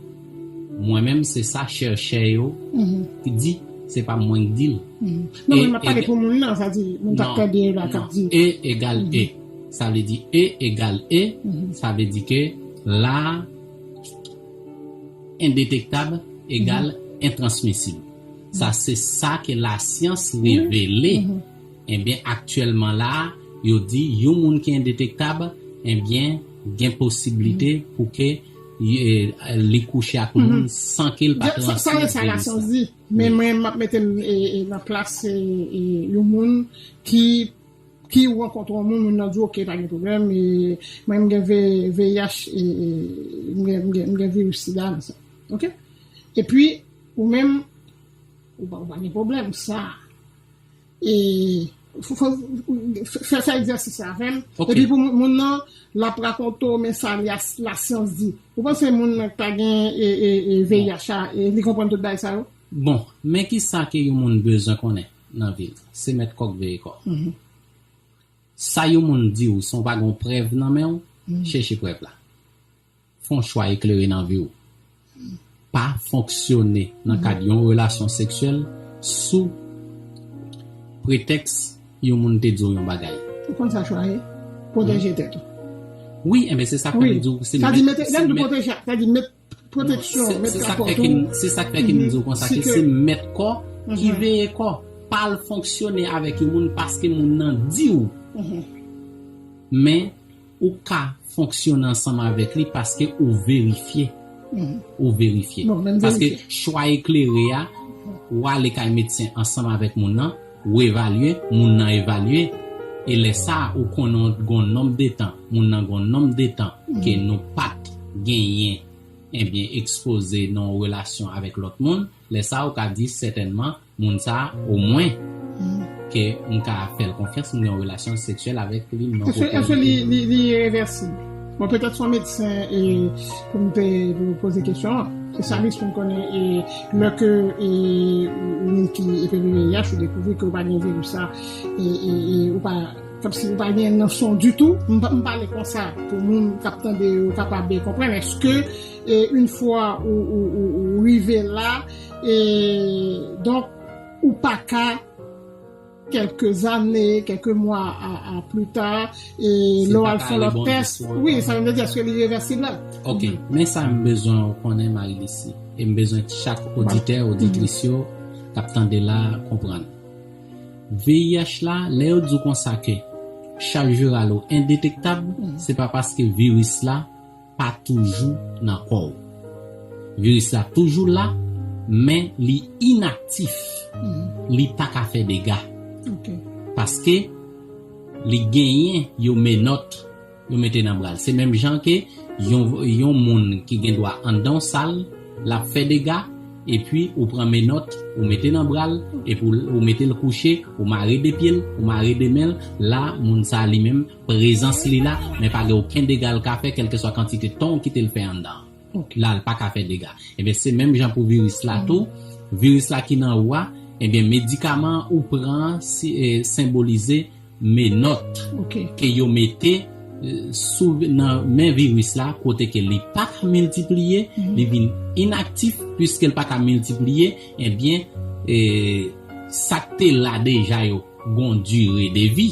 mwen menm se sa chèchè yo ki di, se pa mwen k di l. Non, men m ap pale pou moun nan, sa di, moun k ap tande la k ap di. E egal E. Sa vle di E egal E, sa vle di ke la endetektab egal entransmisib. Sa se sa ke lasyans revele. Ebyen, aktyèlman la, yo di yon moun ki endetektab, ebyen, gen posiblite pou ke e, li kouche ak moun san ke l pa transmèt viris la. Men mwen, m ap mete m e, e, nan plas e, e, yon moun ki ki rankontre yon moun, moun nan di, "Ok, pa gen pwoblèm, e, mwen, m gen V- VIH, e, e, m gen, m gen, m gen viris sida nan sa." Ok? Epi, ou menm, ou pa, ou pa gen pwoblèm, sa. E, fè, fè, fè egzèsis la avè m. Ok. Epi pou moun, moun nan, l ap rakonte w, men sa li a, lasyans di. Ou panse moun nan ki pa gen e, e, e, VIH a, e, li konprann tout bagay sa yo? Bon, men kisa ke yon moun bezwen konnen nan vi l? Se mèt kò k veye kò. Sa yon moun di w san w pa gen yon prèv nan men w, chèche prèv la. Fè yon chwa eklere nan vi w. Pa fonksyone nan kad yon relasyon seksyèl sou pretèks yon moun te di w yon bagay. Ou konn sa chwa ye? Pwoteje tèt ou. Wi, enben se sa k fè m di w se mèt. Sa di mete, lè m di pwoteje, sa di met pwoteksyon, met kapòt ou. Se sa k fè ke m di w konsa ke se mèt kò ki veye kò. Pa al fonksyone avèk yon moun paske moun nan di w. Men, ou ka fonksyone ansanm avèk li paske ou verifye. Ou verifye. Paske chwa eklere a, w ale kay medsen ansanm avèk moun nan, Ou evalye, moun nan evalye, e lè sa a, ou konnen gon nonb de tan, moun nan gon nonb de tan ke nou pa t genyen, ebyen, ekspoze nan yon relasyon avèk lòt moun, lè sa a, ou ka di sètènman, moun sa a, omwen, ke m ka fè l konfyans, m gen yon relasyon seksyèl avèk li, m nan Èske, kote èske li, li, li irevèsib? Bon, petèt se yon medsen e pou m te pou poze kesyon an. Espesyalist pou m konnen e lè ke e, ou, ou menm ki epi V I H, ou dekouvri ke ou pa gen viris sa, e, e, e ou pa, kòmsi ou pa gen nan san w ditou. M pa- m pale konsa pou moun k ap tande yo kapab konprann. Èske e, yon fwa ou, ou, ou, ou rive la, e, donk, ou pa ka kèlke zane, kèlke mwa a, a pli ta, e, lè w al fè lòt tès, wi, sa vle di èske li revèsib la? Ok, men sa m bezwen w konnen, Marie Lucie, e m bezwen chak oditè, oditris yo k ap tande la konprann. V I H la, lè yo di w konsa ke chaj viral ou endetektab, se pa paske viris la pa toujou nan kò w. Viris la toujou la, men li inaktif. Li pa ka fè dega. Ok. Paske li genyen yon menòt yo mete nan bra l. Se menm jan ke yon, yon moun ki gen dwa anndan yon sal, l ap fè dega, epi ou pran menòt, ou mete nan bra l, epi ou, ou mete l kouche, ou mare de pye l, ou mare de men l, la, moun sa a li menm, prezans li la, men pa gen okenn dega l ka fè, kèlkeswa kantite tan w kite l fè anndan an. Ok. La, l pa ka fè dega. Ebyen, se menm jan pou viris la tou. Viris la ki nan ou a, ebyen, medikaman ou pran an si, e, senbolize menòt ke yo mete, e, sou, nan men viris la, kote ke li pa ka miltipliye, li vin inaktif, piske l pa ka miltipliye, ebyen, e, sa k te la deja yo gon dire de vi.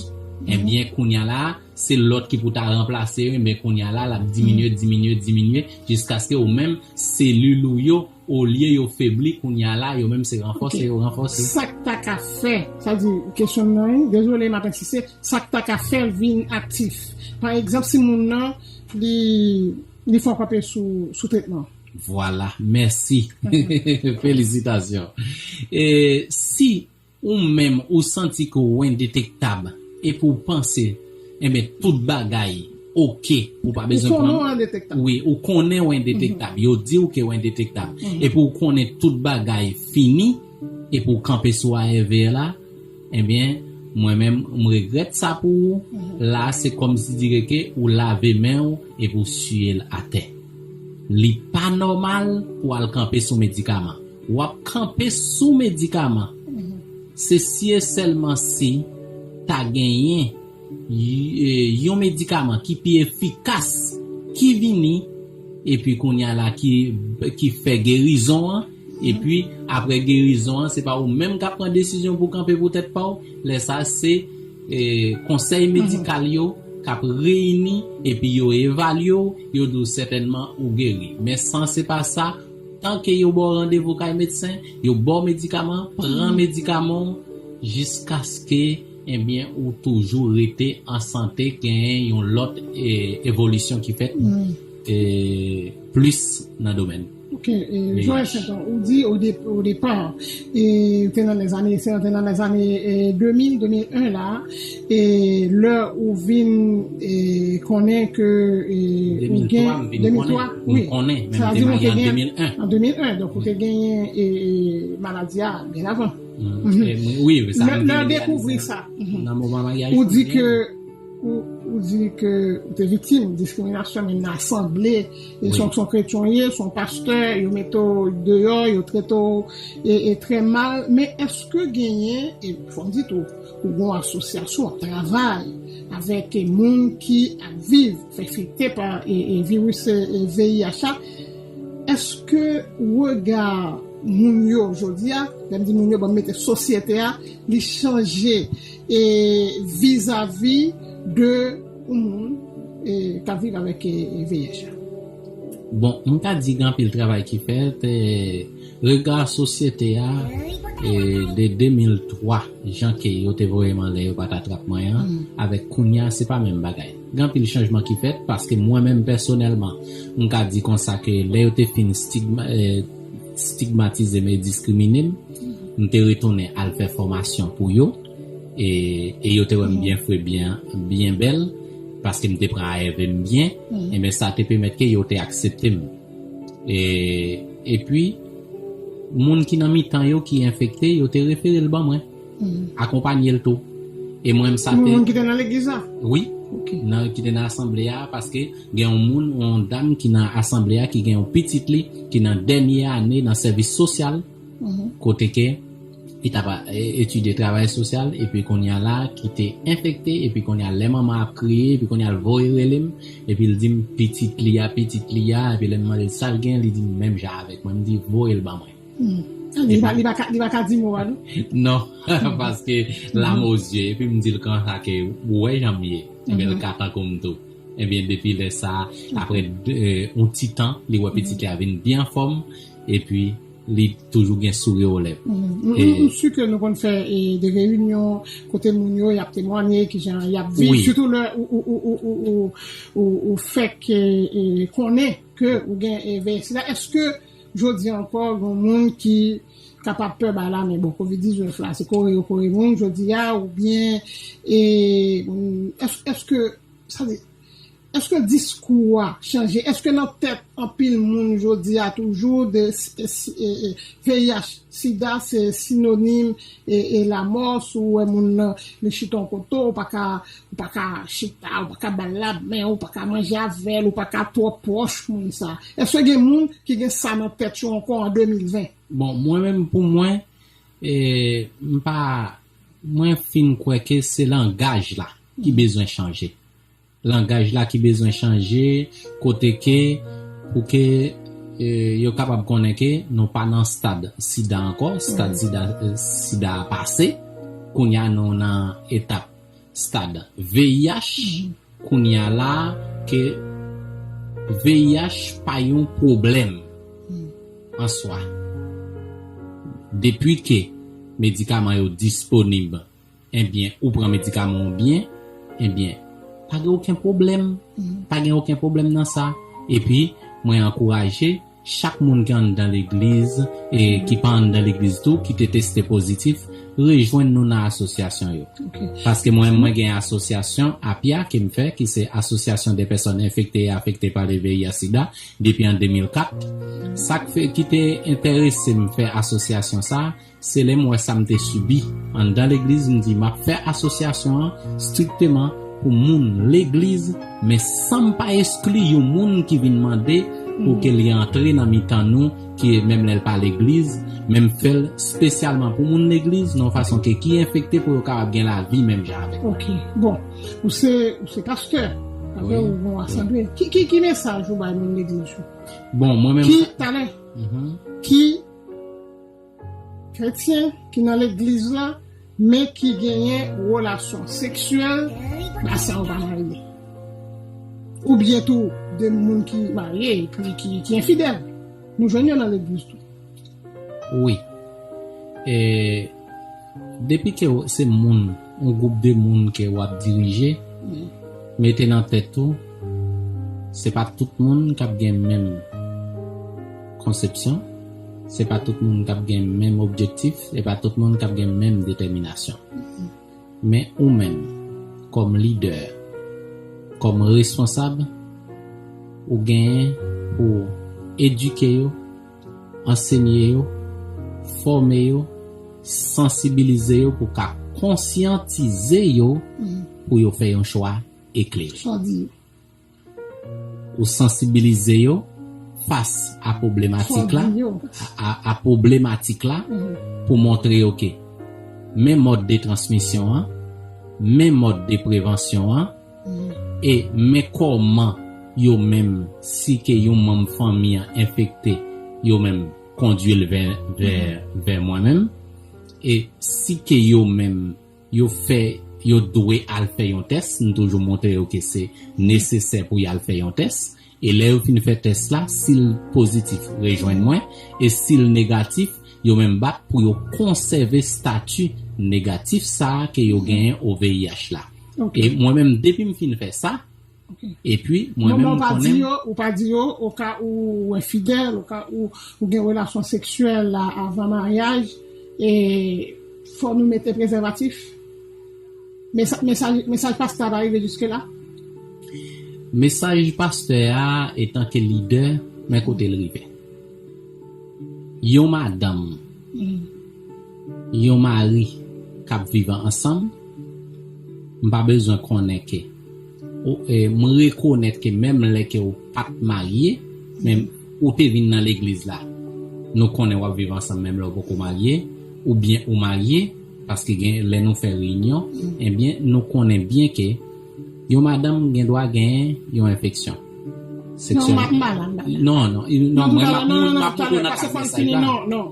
Ebyen, kounye a la, se lòt ki pou ta ranplase yo, ebyen, kounye a la, l ap diminye, diminye, diminye, jiskaske ou menm, selil ou yo, olye yo febli, kounye a la, yo menm se ranfòse yo ranfòse. Sa k ta ka fè, sa di, kesyon m nan, wi, dezole, m ap ensiste, sa k ta ka fè l vin aktif? Pa egzanp, si moun nan, li, li fè w kanpe sou, sou tretman. Vwala, mèsi. Felisitasyon. E si ou menm ou santi ke w endetektab, epi w panse, enben, tout bagay oke, ou pa bezwen pran. Ou konnen w endetektab. Wi, ou konnen w endetektab. Yo di w ke w endetektab. Epi w konnen tout bagay fini, epi w kanpe sou A R V la, ebyen, mwen menm, m regrèt sa pou ou. La, se kòmsi dire ke ou lave men w epi w siye l atè. Li pa nòmal pou w al kanpe sou medikaman. W ap kanpe sou medikaman. Se si e sèlman si ta genyen y- e, yon medikaman ki pi efikas, ki vini, epi kounye a la ki, ki fè gerizon an, epi apre gerizon an, se pa ou menm k ap pran desizyon pou kanpe pou tèt pa w, lè sa se, e, konsèy medikal yo k ap reyini, epi yo evalye w, yo di w sètènman ou geri. Men san se pa sa, tanke yo ba w randevou kay medsen, yo ba w medikaman, pran medikaman w jiskaske, ebyen, ou toujou rete an sante, genyen yon lòt, e, evolisyon ki fèt, e, plis nan domèn. Ok, e, Joël Sainton, ou di o de- o depa, e, ou te nan lèzane, se te nan lèzane, e, de mil, de mil en la, e, lè ou vin, e, konnen ke, e, ou gen, de mil twa, m vin konnen, de mil twa, wi. M konnen, men m te marye an de mil en. An de mil en, donk ou te genyen, e, e, maladi a byen avan. Wi, wi, sa menm lè w dekouvri sa. Nan moman maryaj ou di ke ou, ou di ke ou te viktim diskriminasyon, men nan asanble, e se yon kretyen w ye, se yon pastè, yo mete w deyò, yo trete w e, e trè mal, men èske genyen, e fò m di tou, ou gon asosyasyon, w ap travay avèk moun ki ap viv, fè afekte pa e, e viris e, e V I H la, èske rega moun yo jodi a, lè m di moun yo, bon, m mete sosyete a, li chanje e vizavi de yon moun e, k ap viv avèk e, e V I H la? Bon, m ka di gen anpil travay ki fèt, e, rega sosyete a, e, de de mil twa, jan ke yo te voye m anlè, yo pa t atrap mwen an, avèk kounye a, se pa menm bagay. Gen anpil chanjman ki fèt, paske mwen menm pèsonèlman, m ka di konsa ke lè yo te fin stigma- e, stigmatize m e diskrimine m, M te retounen al fè fòmasyon pou yo, e, e yo te wè m byen fre, byen, byen bèl, paske m te pran A R V m byen, enben sa te pèmèt ke yo te aksepte m. E, epi, moun ki nan mitan yo ki enfekte, yo te refere l ban mwen, akonpanye l tou. E mwen, m sa te. Moun ki te nan legliz la? Wi, nan, ki te nan asanble a, paske gen yon moun, yon dam ki nan asanble a, ki gen yon pitit li, ki nan dènye ane nan sèvis sosyal, kote ke li t ap, e, etidye travay sosyal, epi kounye a la, ki te enfekte, epi kounye a, lè manman ap kriye, epi kounye a, l voye rele m, epi l di m, pitit li a, pitit li a, epi lè m mande l sa l gen, li di m menm jan avèk mwen, m di, voye l ban mwen. Hmm. Li pa, li pa ka, li pa ka di mo a, non? Non, paske lame o zye, epi m di l konsa ke ou wè jan m ye, ebyen l ka tankou m tou. Ebyen depi lè sa, apre de, e, yon ti tan, li wè pitit li a vin byen anfòm, epi li toujou gen souri o lèv. M, m, m, m si ke nou konn fè, e, de reyinyon kote moun yo, y ap temwanye kijan y ap viv, sitou lè ou, ou, ou fèk, e, e, konnen ke ou gen, e, V I H sida. Èske jodi a ankò, gen moun ki kapab pè ba la, men bon, kovid diznèf la, se kore yo kore moun, jodi a, oubyen, e, èske, èske, sa di, èske diskou a chanje? Èske nan tèt anpil moun jodi a toujou de, e, si, e, e, V I H, sida, se sinonim, e, e, lamò, si w wè moun nan, li chita yon kote, ou pa ka, ou pa ka chita, ou pa ka ba l lamen, ou pa ka manje avè l, ou pa ka twò pwòch moun sa. Èske gen moun ki gen sa nan tèt yo ankò an de mil ven? Bon, mwen menm, pou mwen, e, m pa, mwen fin kwè ke se langaj la ki bezwen chanje. Langaj la ki bezwen chanje, kote ke, pou ke, e, yo kapab konnen ke nou pa nan stad sida ankò, stad sida, e, sida a pase. Kounye a nou nan etap stad V I H. Kounye a la, ke V I H pa yon pwoblèm an swa. Depi ke medikaman yo disponib, ebyen, ou pran medikaman w byen, ebyen, pa gen okenn pwoblèm. Pa gen okenn pwoblèm nan sa. Epi, mwen ankouraje chak moun ki anndan legliz e ki pa anndan legliz tou, ki te teste pozitif, rejwenn nou nan asosyasyon yo. Paske mwen, mwen gen asosyasyon, apya, ke m fè, ki se Association des Personnes Infectées et Affectées par le V I H sida, depi an de mil kat. Sa k fè, ki te enterese m fè asosyasyon sa, se lè m wè sa m te sibi anndan legliz, m di m ap fè asosyasyon an strikteman pou moun legliz, men san m pa eskli yon moun ki vin mande pou ke li antre nan mitan nou, ki menm lè l pa legliz, men m fè l espesyalman pou moun legliz, nan yon fason ke ki enfekte pou yo kapab gen lavi menm jan avèk mwen. Ok, bon, ou se, ou se pastè, avè ou gon asanble. Ki, ki, ki mesaj ou bay moun legliz yo? Bon, mwen menm. Ki, talè, ki kretyen ki nan legliz la, men ki genyen relasyon seksyèl, ba sa yo pa marye. Oubyen tou, de moun ki marye, ki, ki, ki enfidèl. Nou jwenn yo nan legliz tou. Wi. E, depi ke w, se moun, yon gwoup de moun ke w ap dirije, mete nan tèt ou, se pa tout moun k ap gen menm konsepsyon, se pa tout moun k ap gen menm objektif, se pa tout moun k ap gen menm detèminasyon. Men ou menm, kòm lidè, kòm responsab, ou genyen pou edike yo, ansenye yo, fòme yo, sansibilize yo pou ka konsyantize yo pou yo fè yon chwa eklere. Sa w di yo. Ou sansibilize yo fas a pwoblematik la, a, a, a pwoblematik la, pou montre yo ke men mòd de transmisyon an, men mòd de prevansyon an, e men kòman yo menm, si ke yon manm fanmi an enfekte, yo menm kondui l vè, vè, vè mwen menm, e si ke yo menm yo fè, yo dwe al fè yon tès, m toujou montre yo ke se nesesè pou y al fè yon tès, e lè yo fin fè tès la, si l pozitif, rejwenn mwen, e si l negatif, yo menm bat pou yo konsève stati negatif sa a ke yo genyen o V I H la. Ok. E mwen menm, depi m fin fè sa, epi mwen menm, m konnen. Ou pa di yo, ou pa di yo, oka ou enfidèl, oka ou, ou gen relasyon seksyèl la avan maryaj, e fò nou mete prezèvatif. Mesaj, mesaj, mesaj pastè a pa rive jiske la? Mesaj pastè a, etanke lidè, men kote l rive. Yon madanm, yon mari k ap viv ansanm, m pa bezwen konnen ke ou, e, m rekonèt ke menm lè ke ou pa t marye, men ou te vin nan legliz la, nou konnen w ap viv ansanm menm lè ou poko marye, oubyen ou marye, paske gen lè nou fè reyinyon, ebyen, nou konnen byen ke yon madanm gen dwa genyen yon enfeksyon seksyèl. Non, m pa, m pa la, m pa la. Non, non, non, mwen, m ap, non, non, m ap talè, pase fò n fini, non, non.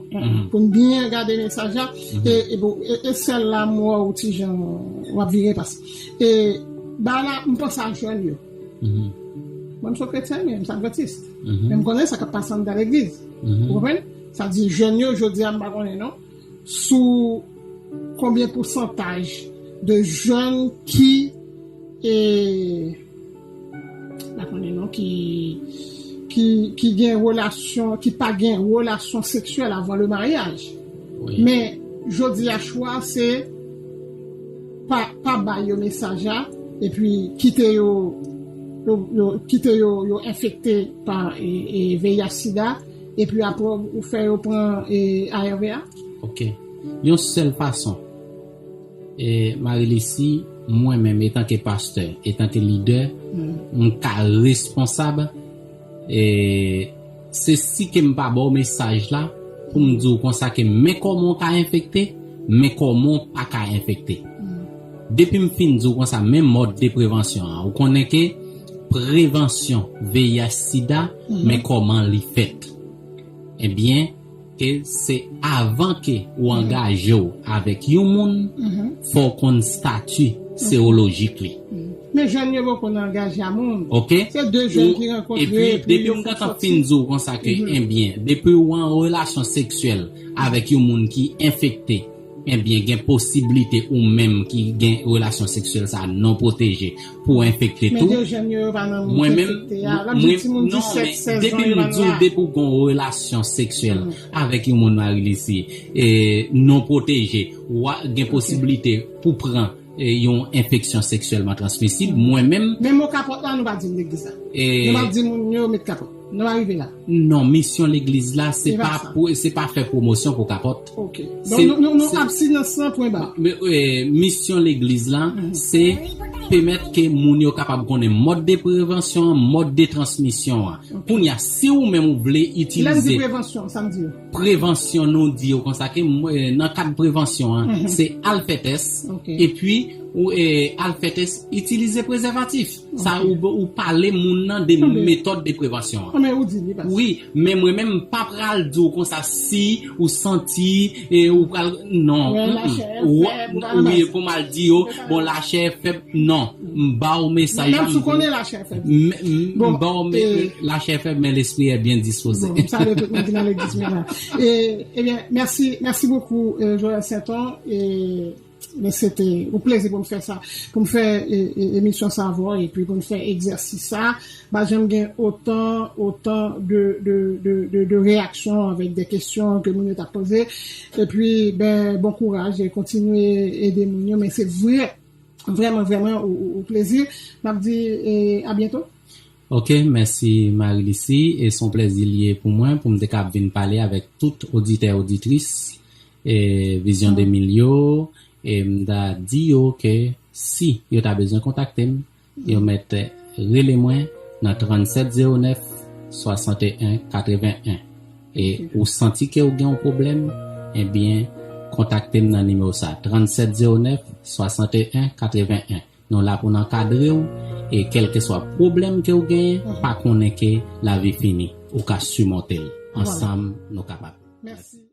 Pou n byen gade mesaj la, e, e, bon, e, e sèl la m wè w ti jan w ap vire pase. E, ba la, m panse a jèn yo. Mwen, m se kretyen, men m se advantis. Men m konnen sa k ap pase anndan legliz. Ou konprann? Sa di jèn yo, jodi a, m pa konnen, non. Sou konbyen pousantaj de jèn ki, e, pa konnen non, ki, ki, ki gen relasyon, ki pa gen relasyon seksyèl avan le maryaj. Men, jodi a, chwa se pa, pa bay yo mesaj la, epi kite yo, yo, yo, kite yo, yo enfekte pa, e, e, V I H sida, epi apre ou fè yo pran, e, A R V a? Ok. Yon sèl fason, e, Marie Lucie, mwen menm, etanke pastè, etanke lidè, m ka responsab, e, se si ke m pa ba w mesaj la, pou m di w konsa ke men kòman w ka enfekte, men kòman w pa ka enfekte. Depi m fin di w konsa, men mòd de prevansyon an, ou konnen ke prevansyon V I H sida, men kòman li fèt. Ebyen, ke se avan ke ou angaje w avèk yon moun, fò w konn stati serolojik li. Men jèn yo poko nan angaje a moun. Ok? Se de jèn ki rankontre, epi depi m gentan fin di w konsa ke, ebyen, depi w an relasyon seksyèl avèk yon moun ki enfekte, ebyen, gen posiblite ou menm ki gen relasyon seksyèl sa non pwoteje pou enfekte tou. Men de jèn yo, yo pa nan moun ki enfekte a. L ap di timoun disèt, sèz an, yo pa nan la. Depi m di w, depi w gen yon relasyon seksyèl avèk yon moun, Marie Lucie, e, non pwoteje, w a gen posiblite pou pran, e, yon enfeksyon seksyèlman transmisib. Mwen menm. Men mo kapòt la, nou pa di l legliz la. Nou pa di moun yo met kapòt. Nou pa rive la. Non, misyon legliz la, se pa pou, se pa fè pwomosyon pou kapòt. Ok. Donk, nou, nou, nou abstinans lan, pwen ba. Misyon legliz la, se pèmèt ke moun yo kapab konnen mòd de prevansyon an, mòd de transmisyon an. Kounye a, si ou menm ou vle itilize. Lè n di prevansyon, sa n di yo? Prevansyon, nou di yo konsa ke, e, nan kad prevansyon an, se al fè tès, epi, ou, e, al fè tès, itilize prezèvatif. Sa, ou, ou pale moun nan de metòd de prevansyon an. Wi, men mwen menm, m pa pral di w konsa si ou santi, e, ou pral, non. Wi, pou m al di yo, bon, lachè fèb, non. M ba w mesaj la. Menm si w konnen lachè fèb. M ba w, lachè fèb, men lespri est bien disposé. Bon, m salye tout moun ki nan legliz mwen la. E, ebyen, mèsi, mèsi bokou, e, Joël Sainton. E, men se te yon plezi pou m fè sa, pou m fè, e, e, emisyon sa avè w, epi pou m fè egzèsis sa. Pa janm gen otan, otan de, de, de, de, de reyaksyon avèk de kesyon ke moun yo t ap poze. Epi, ben, bon kouraj e kontinye ede moun yo, men se vre, vrèman, vrèman, yon, yon, yon plezi. M ap di, e, a byento. Ok, mèsi Marie Lucie, e se yon plezi li ye pou mwen, pou m te kab vin pale avèk tout oditè, oditris, e, Vizyon de Mil yo, e m ta di yo ke si yo ta bezwen kontakte m, yo mèt rele mwen nan trannsèt zewo nèf, swasanteyen, katreven en. E ou santi ke ou gen yon pwoblèm, ebyen, kontakte m nan nimewo sa, trannsèt zewo nèf, swasanteyen, katreven en. Nou la pou n ankadre w, e kèlkeswa pwoblèm ke w genyen, pa konnen ke lavi fini. Ou ka simonte l. Ansanm, nou kapab. Mèsi.